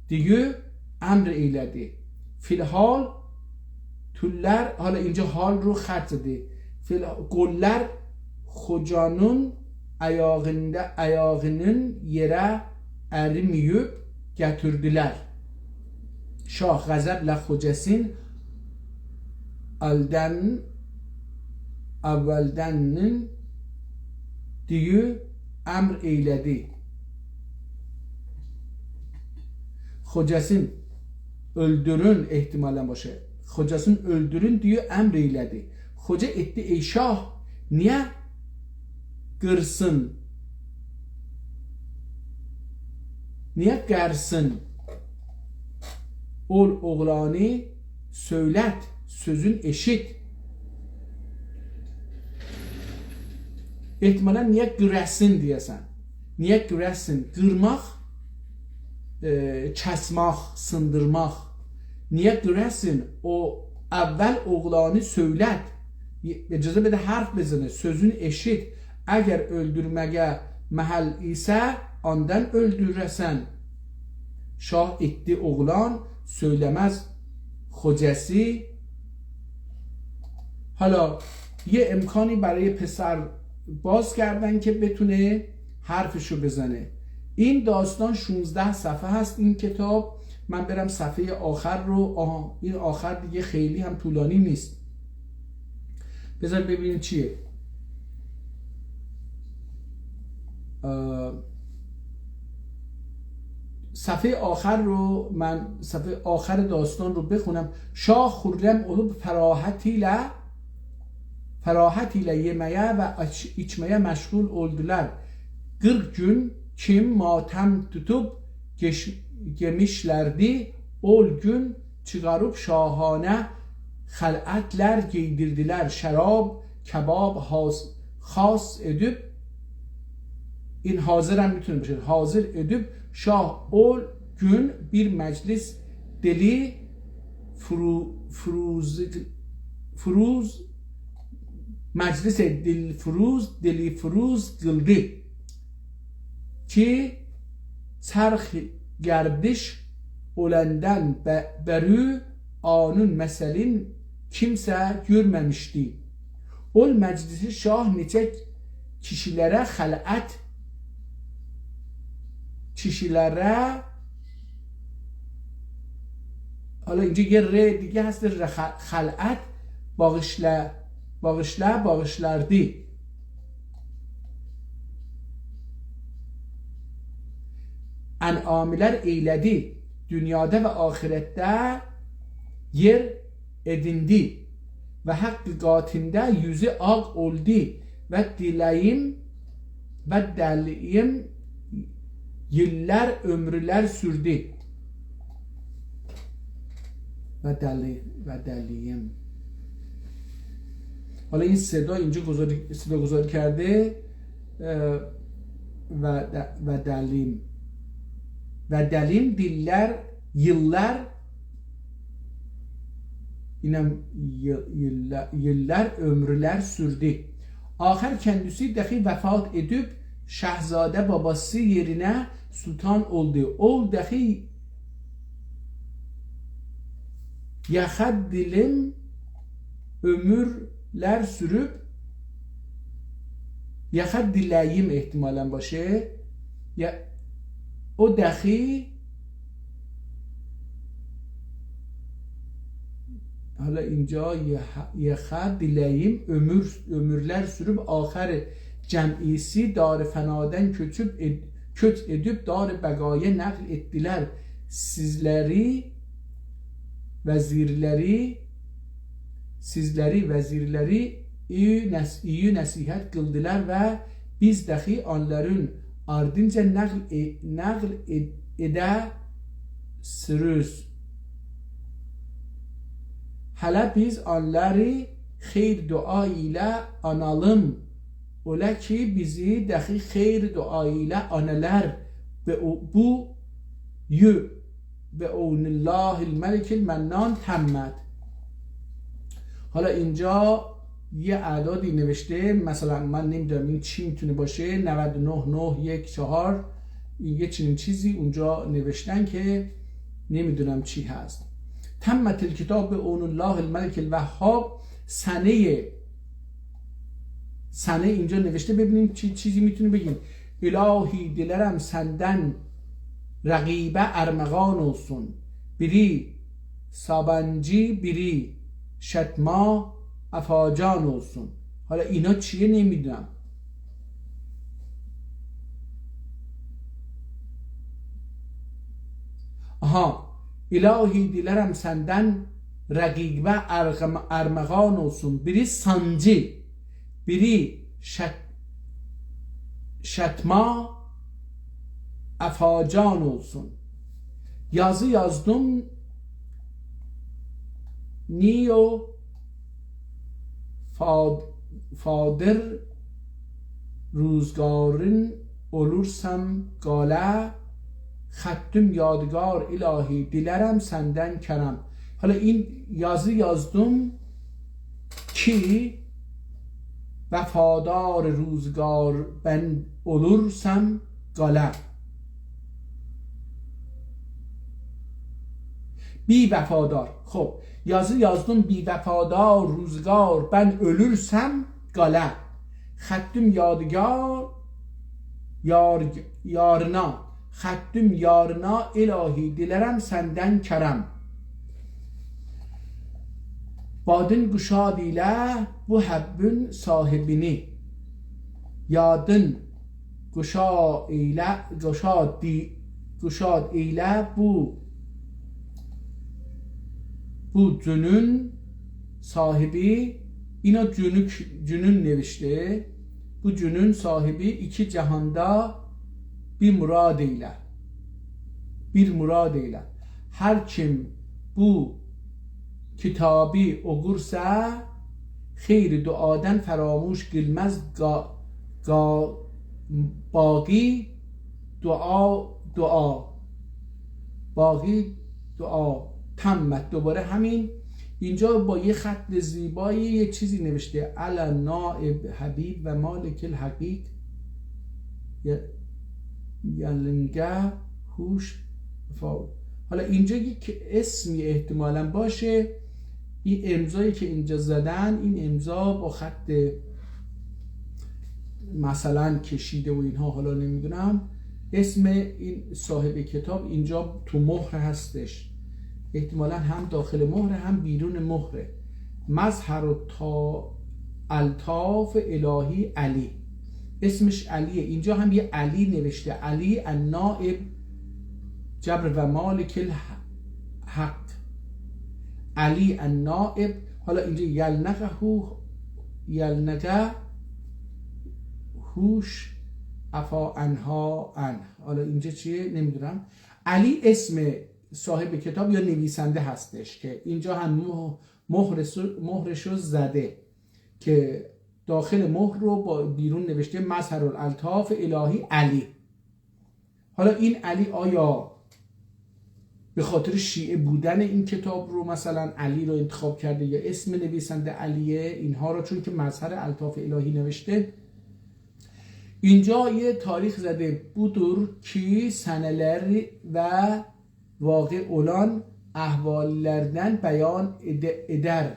دئییب امر ائیله‌دی. فی‌الحال توللر، حالا اینجا حال رو خط‌دیر. فی‌ال-، قوللار خوجانین آیاغیندا، آیاغینین یئره اریمه‌ییب گتیردیلر. شاه غضبله خوجاسین الدن، اولدنین دئییب امر ائیله‌دی. خوجاسین اؤلدورون، احتمالاً باشه. خوجاسین اؤلدورون دئییب امر ائیله‌دی. خوجا ائتدی: «ای شاه، نییه قیرسین؟ نییه قیرسین؟ اول اوغلانی سؤیلت، سؤزون ائشیت.» احتمالاً نییه قیرسین دئیه‌سن. نییه قیرسین؟ قیرماق، ائ، کسمک، سیندیرماق. نییه قیرسین؟ او اول اوغلانی سؤیلت. اجازه بده حرف بزنه، سؤزون ائشیت. اگر اؤلدورمه‌یه محل ایسه، آندان اؤلدوره‌سن. شاه ائتدی اوغلان، سؤیله‌مز خوجاسی. حالا یه امکانی برای پسر باز کردن که بتونه حرفشو بزنه. این داستان شونزده صفحه هست، این کتاب. من برم صفحهٔ آخر رو، آها، این آخر دیگه خیلی هم طولانی نیست. بذار ببینیم چیه. اه، صفحهٔ آخر رو، من صفحهٔ آخر داستان رو بخونم. شاه خرم اولوب فراحت ایله، فراحت ایله یئمه‌یه و ایچ-، ایچمه‌یه مشغول اولدولار. قیرخ گون کیم ماتم توتوب گئچ-، گئمیشلردی. او گون چیخاریب شاهانه خلعتلر گئیدیردیلر. شراب، کباب، خاص، خاص ائدیب، این حاضر هم می‌تونه باشه، حاضر ائدیب، شاه او گون بیر مجلس دلی فرو-، فروز، فروز، مجلس دلفروز، دلفروز قیلدی کی، چرخ گردش اولندن به-، بری آنون مثلین کیمسه گؤرمه‌میشدی. اول مجلسی شاه نئچه کیشیلره خلعت، کیشیلره، حالا اینجا یه ر دیگه هست، ر-، خ-، خلعت باغیشلا، باغیشلا، باغیشلاردی. انعاملر ائیله‌دی. دونیادا و آخرتده یئر ائدیندی و حق قاتیندا یوزو آغ اولدو و دیله‌ییم و دلییم ایللر، عؤمورلر سوردو. و دلی، و دلییم. حالا این صدا اینجا گذاری، صدا گذاری کرده، اه، و د-، و دلیم. و دلیم دیللر، ایللر، اینم ی-، ایللر، ایللر، عؤمورلر سوردو. آخر کندیسی داخی وفات ائدیب، شاهزاده باباسی یئرینه سلطان اولدو. او داخی یاخا دیلیم عؤمورلر سوروب، یاخا دیله‌ییم احتمالاً باشه. یا، او داخی حالا اینجا یاخا، یاخا دیله‌ییم عؤمور، عؤمورلر سوروب آخر جمعیسی دار فنادان کؤچوب ائد-، کؤچ ائدیب دار بقایا نقل ائتدیلر. سیزلری، وزیرلری، سیزلری، وزیرلری ایی نص-، ایی نصیحت قیلدیلار و بیز داخی اونلارین آردینجا نقل ائ-، نقل ائ-، ائده سیروز. هله بیز اونلاری خیر دعا ایله آنالیم. اوله کی، بیزی داخی خیر دعا ایله آنالار. به او، بو یو، به عون الله الملک المنان تمت. حالا اینجا یه اعدادی نوشته، مثلاً من نمی‌دونم این چی می‌تونه باشه، نود و نه نه یک چهار، یه چنین چیزی اونجا نوشتن که نمی‌دونم چی هست. تمت الکتاب به عون الله الملک الوهاب، سنهٔ، سنه اینجا نوشته، ببینیم چی چیزی می‌تونه بگیم. الهی دیلرم سندن رقیبه ارمغان اولسون. بیری سابانجی، بیری شتما افاجان اولسون. حالا اینا چیه نمی‌دونم. آها. الهی دیلرم سندن رقیبه ارغم-، ارمغان اولسون. بیری سانجی، بیری شت-، شتما افاجان اولسون. یازی یازدیم نیو فاد-، فادر روزگارین اولورسام قاله، خطیم یادگار الهی دیلرم سندن کرم. حالا این یازی یازدیم کی وفادار روزگار بن اولورسام قاله. بی‌وفادار. خب، یازی یازدیم بی‌وفادار روزگار بن اولورسام قاله. خطیم یادگار یار، یارینا. خطیم یارینا الهی دیلرم سندن کرم. بادین گشاد ایله بو حبین صاحبینی. یادین گشا ایله، گشاد دی-، گشاد ایله بو، بو جونون صاحبی، اینا جونوک، جونون نوشته. بو جونون صاحبی ایکی جهاندا بیر مراد ایله. بیر مراد ایله. هر کیم بو کیتابی اوقورسا، خیر دعادان فراموش قیلمز قا-، قا-، باقی دعا، دعا. باقی دعا. تمت، دوباره همین. اینجا با یه خط زیبایی یه چیزی نوشته: «علی نائب حبیب و مالک الحقیق ی-، یلنگه هوش فا-»، حالا اینجا یک اسمی احتمالاً باشه. این امضایی که اینجا زدن، این امضا با خط مثلاً کشیده و اینها، حالا نمی‌دونم. اسم این صاحب کتاب اینجا تو مهر هستش، احتمالاً هم داخل مهره هم بیرون مهره. مظهر و تا-، الطاف الهی علی. اسمش علیه. اینجا هم یه علی نوشته، علی النائب جبر و مالک الحق. علی النائب. حالا اینجا یلنقه هو، یلنقه هوش عفا عنها عنه. حالا اینجا چیه؟ نمی‌دونم. علی اسم صاحب کتاب یا نویسنده هستش که اینجا هم مه-، مهرش رو، مهرش رو زده که داخل مهر رو با بیرون نوشته: «مظهر الالطاف الهی علی». حالا این علی آیا به خاطر شیعه بودن این کتاب رو، مثلاً علی رو انتخاب کرده یا اسم نویسنده علیه، اینها رو، چون که مظهر الطاف الهی نوشته. اینجا یه تاریخ زده، بودور کی سنه‌لر و واقع اولان احواللردن بیان ائده-، ائدر.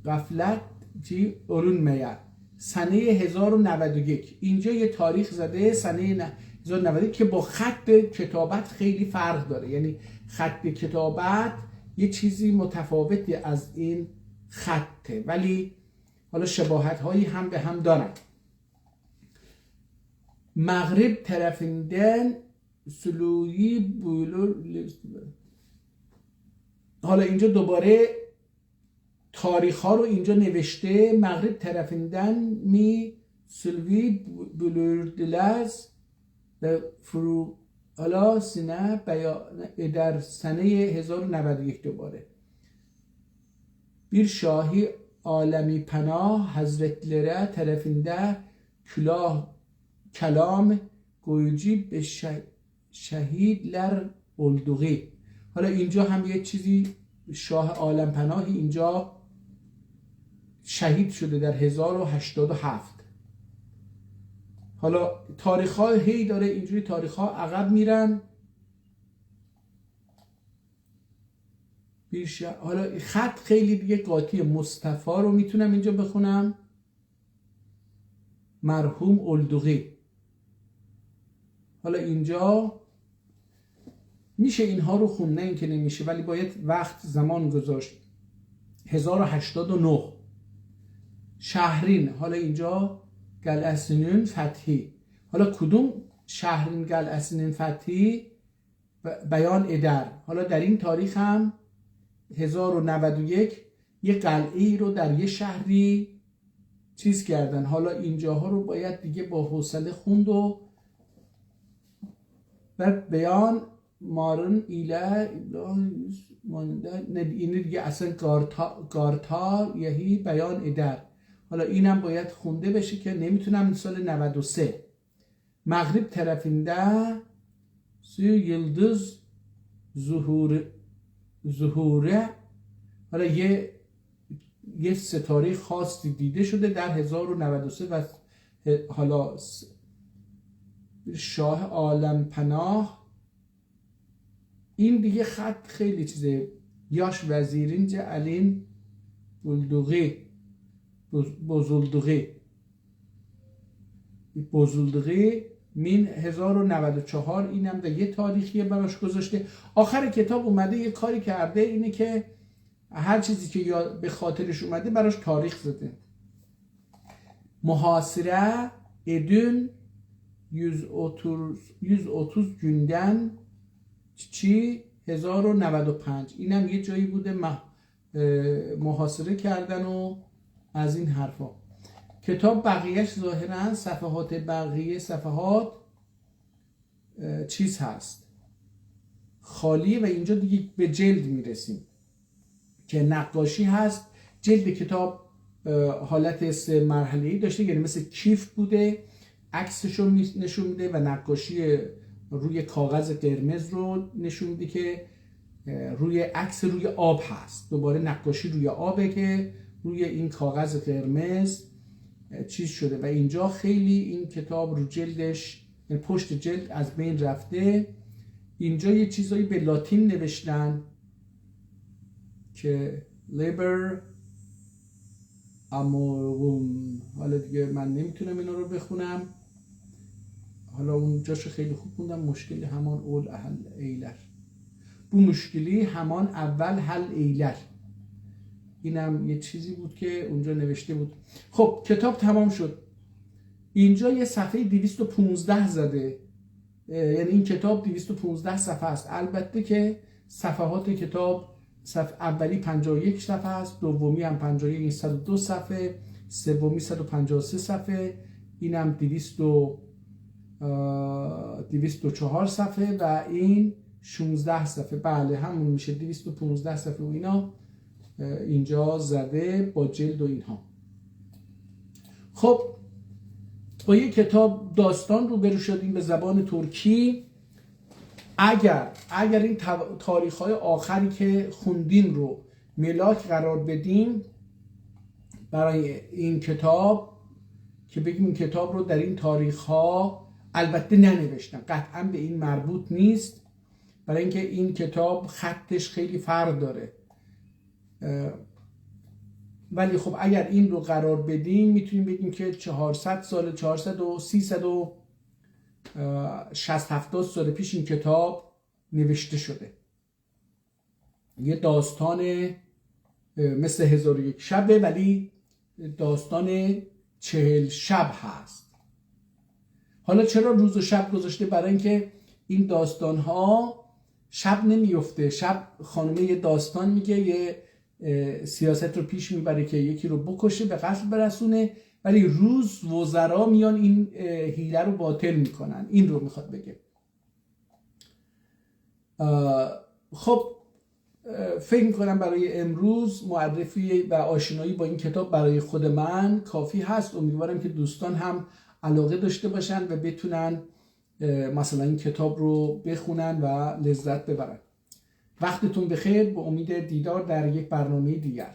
غفلت کی اولونمایا. سنهٔ هزار و نود و یک. اینجا یه تاریخ زده، سنهٔ نه-، هزار و نود و یک، که با خط کتابت خیلی فرق داره. یعنی خط کتابت یه چیزی متفاوتی از این خطه، ولی حالا شباهت‌هایی هم به هم دارن. مغرب طرفیندن سلویی بولور. حالا اینجا دوباره تاریخ‌ها رو اینجا نوشته، مغرب طرفیندن می سلوی بولوردولر و فرو حالا سینه بیان ائدر سنهٔ هزار و نود و یک دوباره. بیر شاهی عالم‌پناه حضرتلری طرفینده کلاه، کلام گویوجو به شه-، شهیدلر اولدوغو. حالا اینجا هم یه چیزی، شاه عالم‌پناهی اینجا شهید شده در هزار و هشتاد و هفت. حالا تاریخ‌ها هی داره اینجوری، تاریخ‌ها عقب می‌رن. بیر شه-، حالا خط خیلی دیگه قاطیه. مصطفی رو می‌تونم اینجا بخونم، مرحوم اولدوغو. حالا اینجا می‌شه اینها رو خوند، نه اینکه نمی‌شه، ولی باید وقت، زمان گذاشت. هزار و هشتاد و نه. شهرین، حالا اینجا قلعه‌سینین فتحی. حالا کدوم شهرین قلعه‌سینین فتحی؟ ب-، بیان ائدر. حالا در این تاریخ هم هزار و نود و یک، یه قلعه‌ای رو در یه شهری چیز کردن. حالا اینجاها رو باید دیگه با حوصله خوند و، و بیان مارین ایله ابراهیم مانده، نه، اینی دیگه اصلاً قارتا-، قارتا یهی بیان ائدر. حالا اینم باید خونده بشه که نمی‌تونم. سال نود و سه مغرب طرفینده سی ییلدیز ظهور-، ظهوره، حالا یه، یه ستارهٔ خاصی دیده شده در هزار و نود و سه و حالا س-، شاه عالم‌پناه. این دیگه خط خیلی چیزه. یاش وزیرینجه الین بولدوغو، بوز-، بوزولدوغو. بوزولدوغو، مین، هزار و نود و چهار، اینم ده یه تاریخیه براش گذاشته. آخر کتاب اومده یه کاری کرده، اینه که هر چیزی که یا-، به خاطرش اومده براش تاریخ زده. محاصره ائدین یوز اوتوز، یوز اوتوز گوندن چی؟ هزار و نود و پنج. اینم یه جایی بوده مح-، اه، محاصره کردن و از این حرفا. کتاب بقیه‌اش ظاهراً صفحات، بقیه صفحات، اه، چیز هست، خالیه و اینجا دیگه به جلد می‌رسیم که نقاشی هست. جلد کتاب، اه، حالت سه مرحله‌ای داشته، یعنی مثل کیف بوده، عکسش رو می-، نشون می‌ده و نقاشی روی کاغذ قرمز رو نشون می‌ده که، اه، روی عکس روی آب هست. دوباره نقاشی روی آبه که روی این کاغذ قرمز، اه، چیز شده و اینجا خیلی این کتاب رو جلدش، یعنی پشت جلد از بین رفته. اینجا یه چیزایی به لاتین نوشتن که Liber Amorum. حالا دیگه من نمی‌تونم اینا رو بخونم. حالا اونجاشو خیلی خوب خوندم، مشکلی همان اول حل ائیلر. بو مشکلی همان اول حل ائیلر. اینم یه چیزی بود که اونجا نوشته بود. خب، کتاب تمام شد. اینجا یه صفحهٔ دویست و پونزده زده. اه، یعنی این کتاب دویست و پونزده صفحه است. البته که صفحات کتاب، صف-، اولی پنجاه و یک صفحه است، دومی هم پنجاه و یک، صد و دو صفحه، سومی صد و پنجاه و سه صفحه، اینم دویست و، اه، دویست و چهار صفحه و این شونزده صفحه. بله، همون می‌شه دویست و پونزده صفحه و اینا، اه، اینجا زده با جلد و اینها. خب، با یک کتاب داستان روبرو شدیم به زبان ترکی. اگر اگر این تاریخ های آخری که خوندیم رو ملاک قرار بدیم برای این کتاب، که بگیم این کتاب رو در این تاریخ ها البته ننوشتن، قطعا به این مربوط نیست، برای اینکه این کتاب خطش خیلی فرق داره. ولی خب اگر این رو قرار بدیم میتونیم بگیم که چهارصد سال، چهارصد و سی، صد و شصت هفتاد سال پیش این کتاب نوشته شده. یه داستان مثل هزار و یک شبه، ولی داستان چهل شب هست. حالا چرا روز و شب گذاشته؟ برای اینکه این داستان ها شب نمیفته. شب خانومه یه داستان میگه، یه سیاست رو پیش میبره که یکی رو بکشه، به قتل برسونه، ولی روز وزرا میان این حیله رو باطل میکنن. این رو میخواد بگه. خب، فکر میکنم برای امروز معرفی و آشنایی با این کتاب برای خود من کافی هست. امیدوارم که دوستان هم علاقه داشته باشن و بتونن مثلا این کتاب رو بخونن و لذت ببرن. وقتتون بخیر، به امید دیدار در یک برنامه دیگر.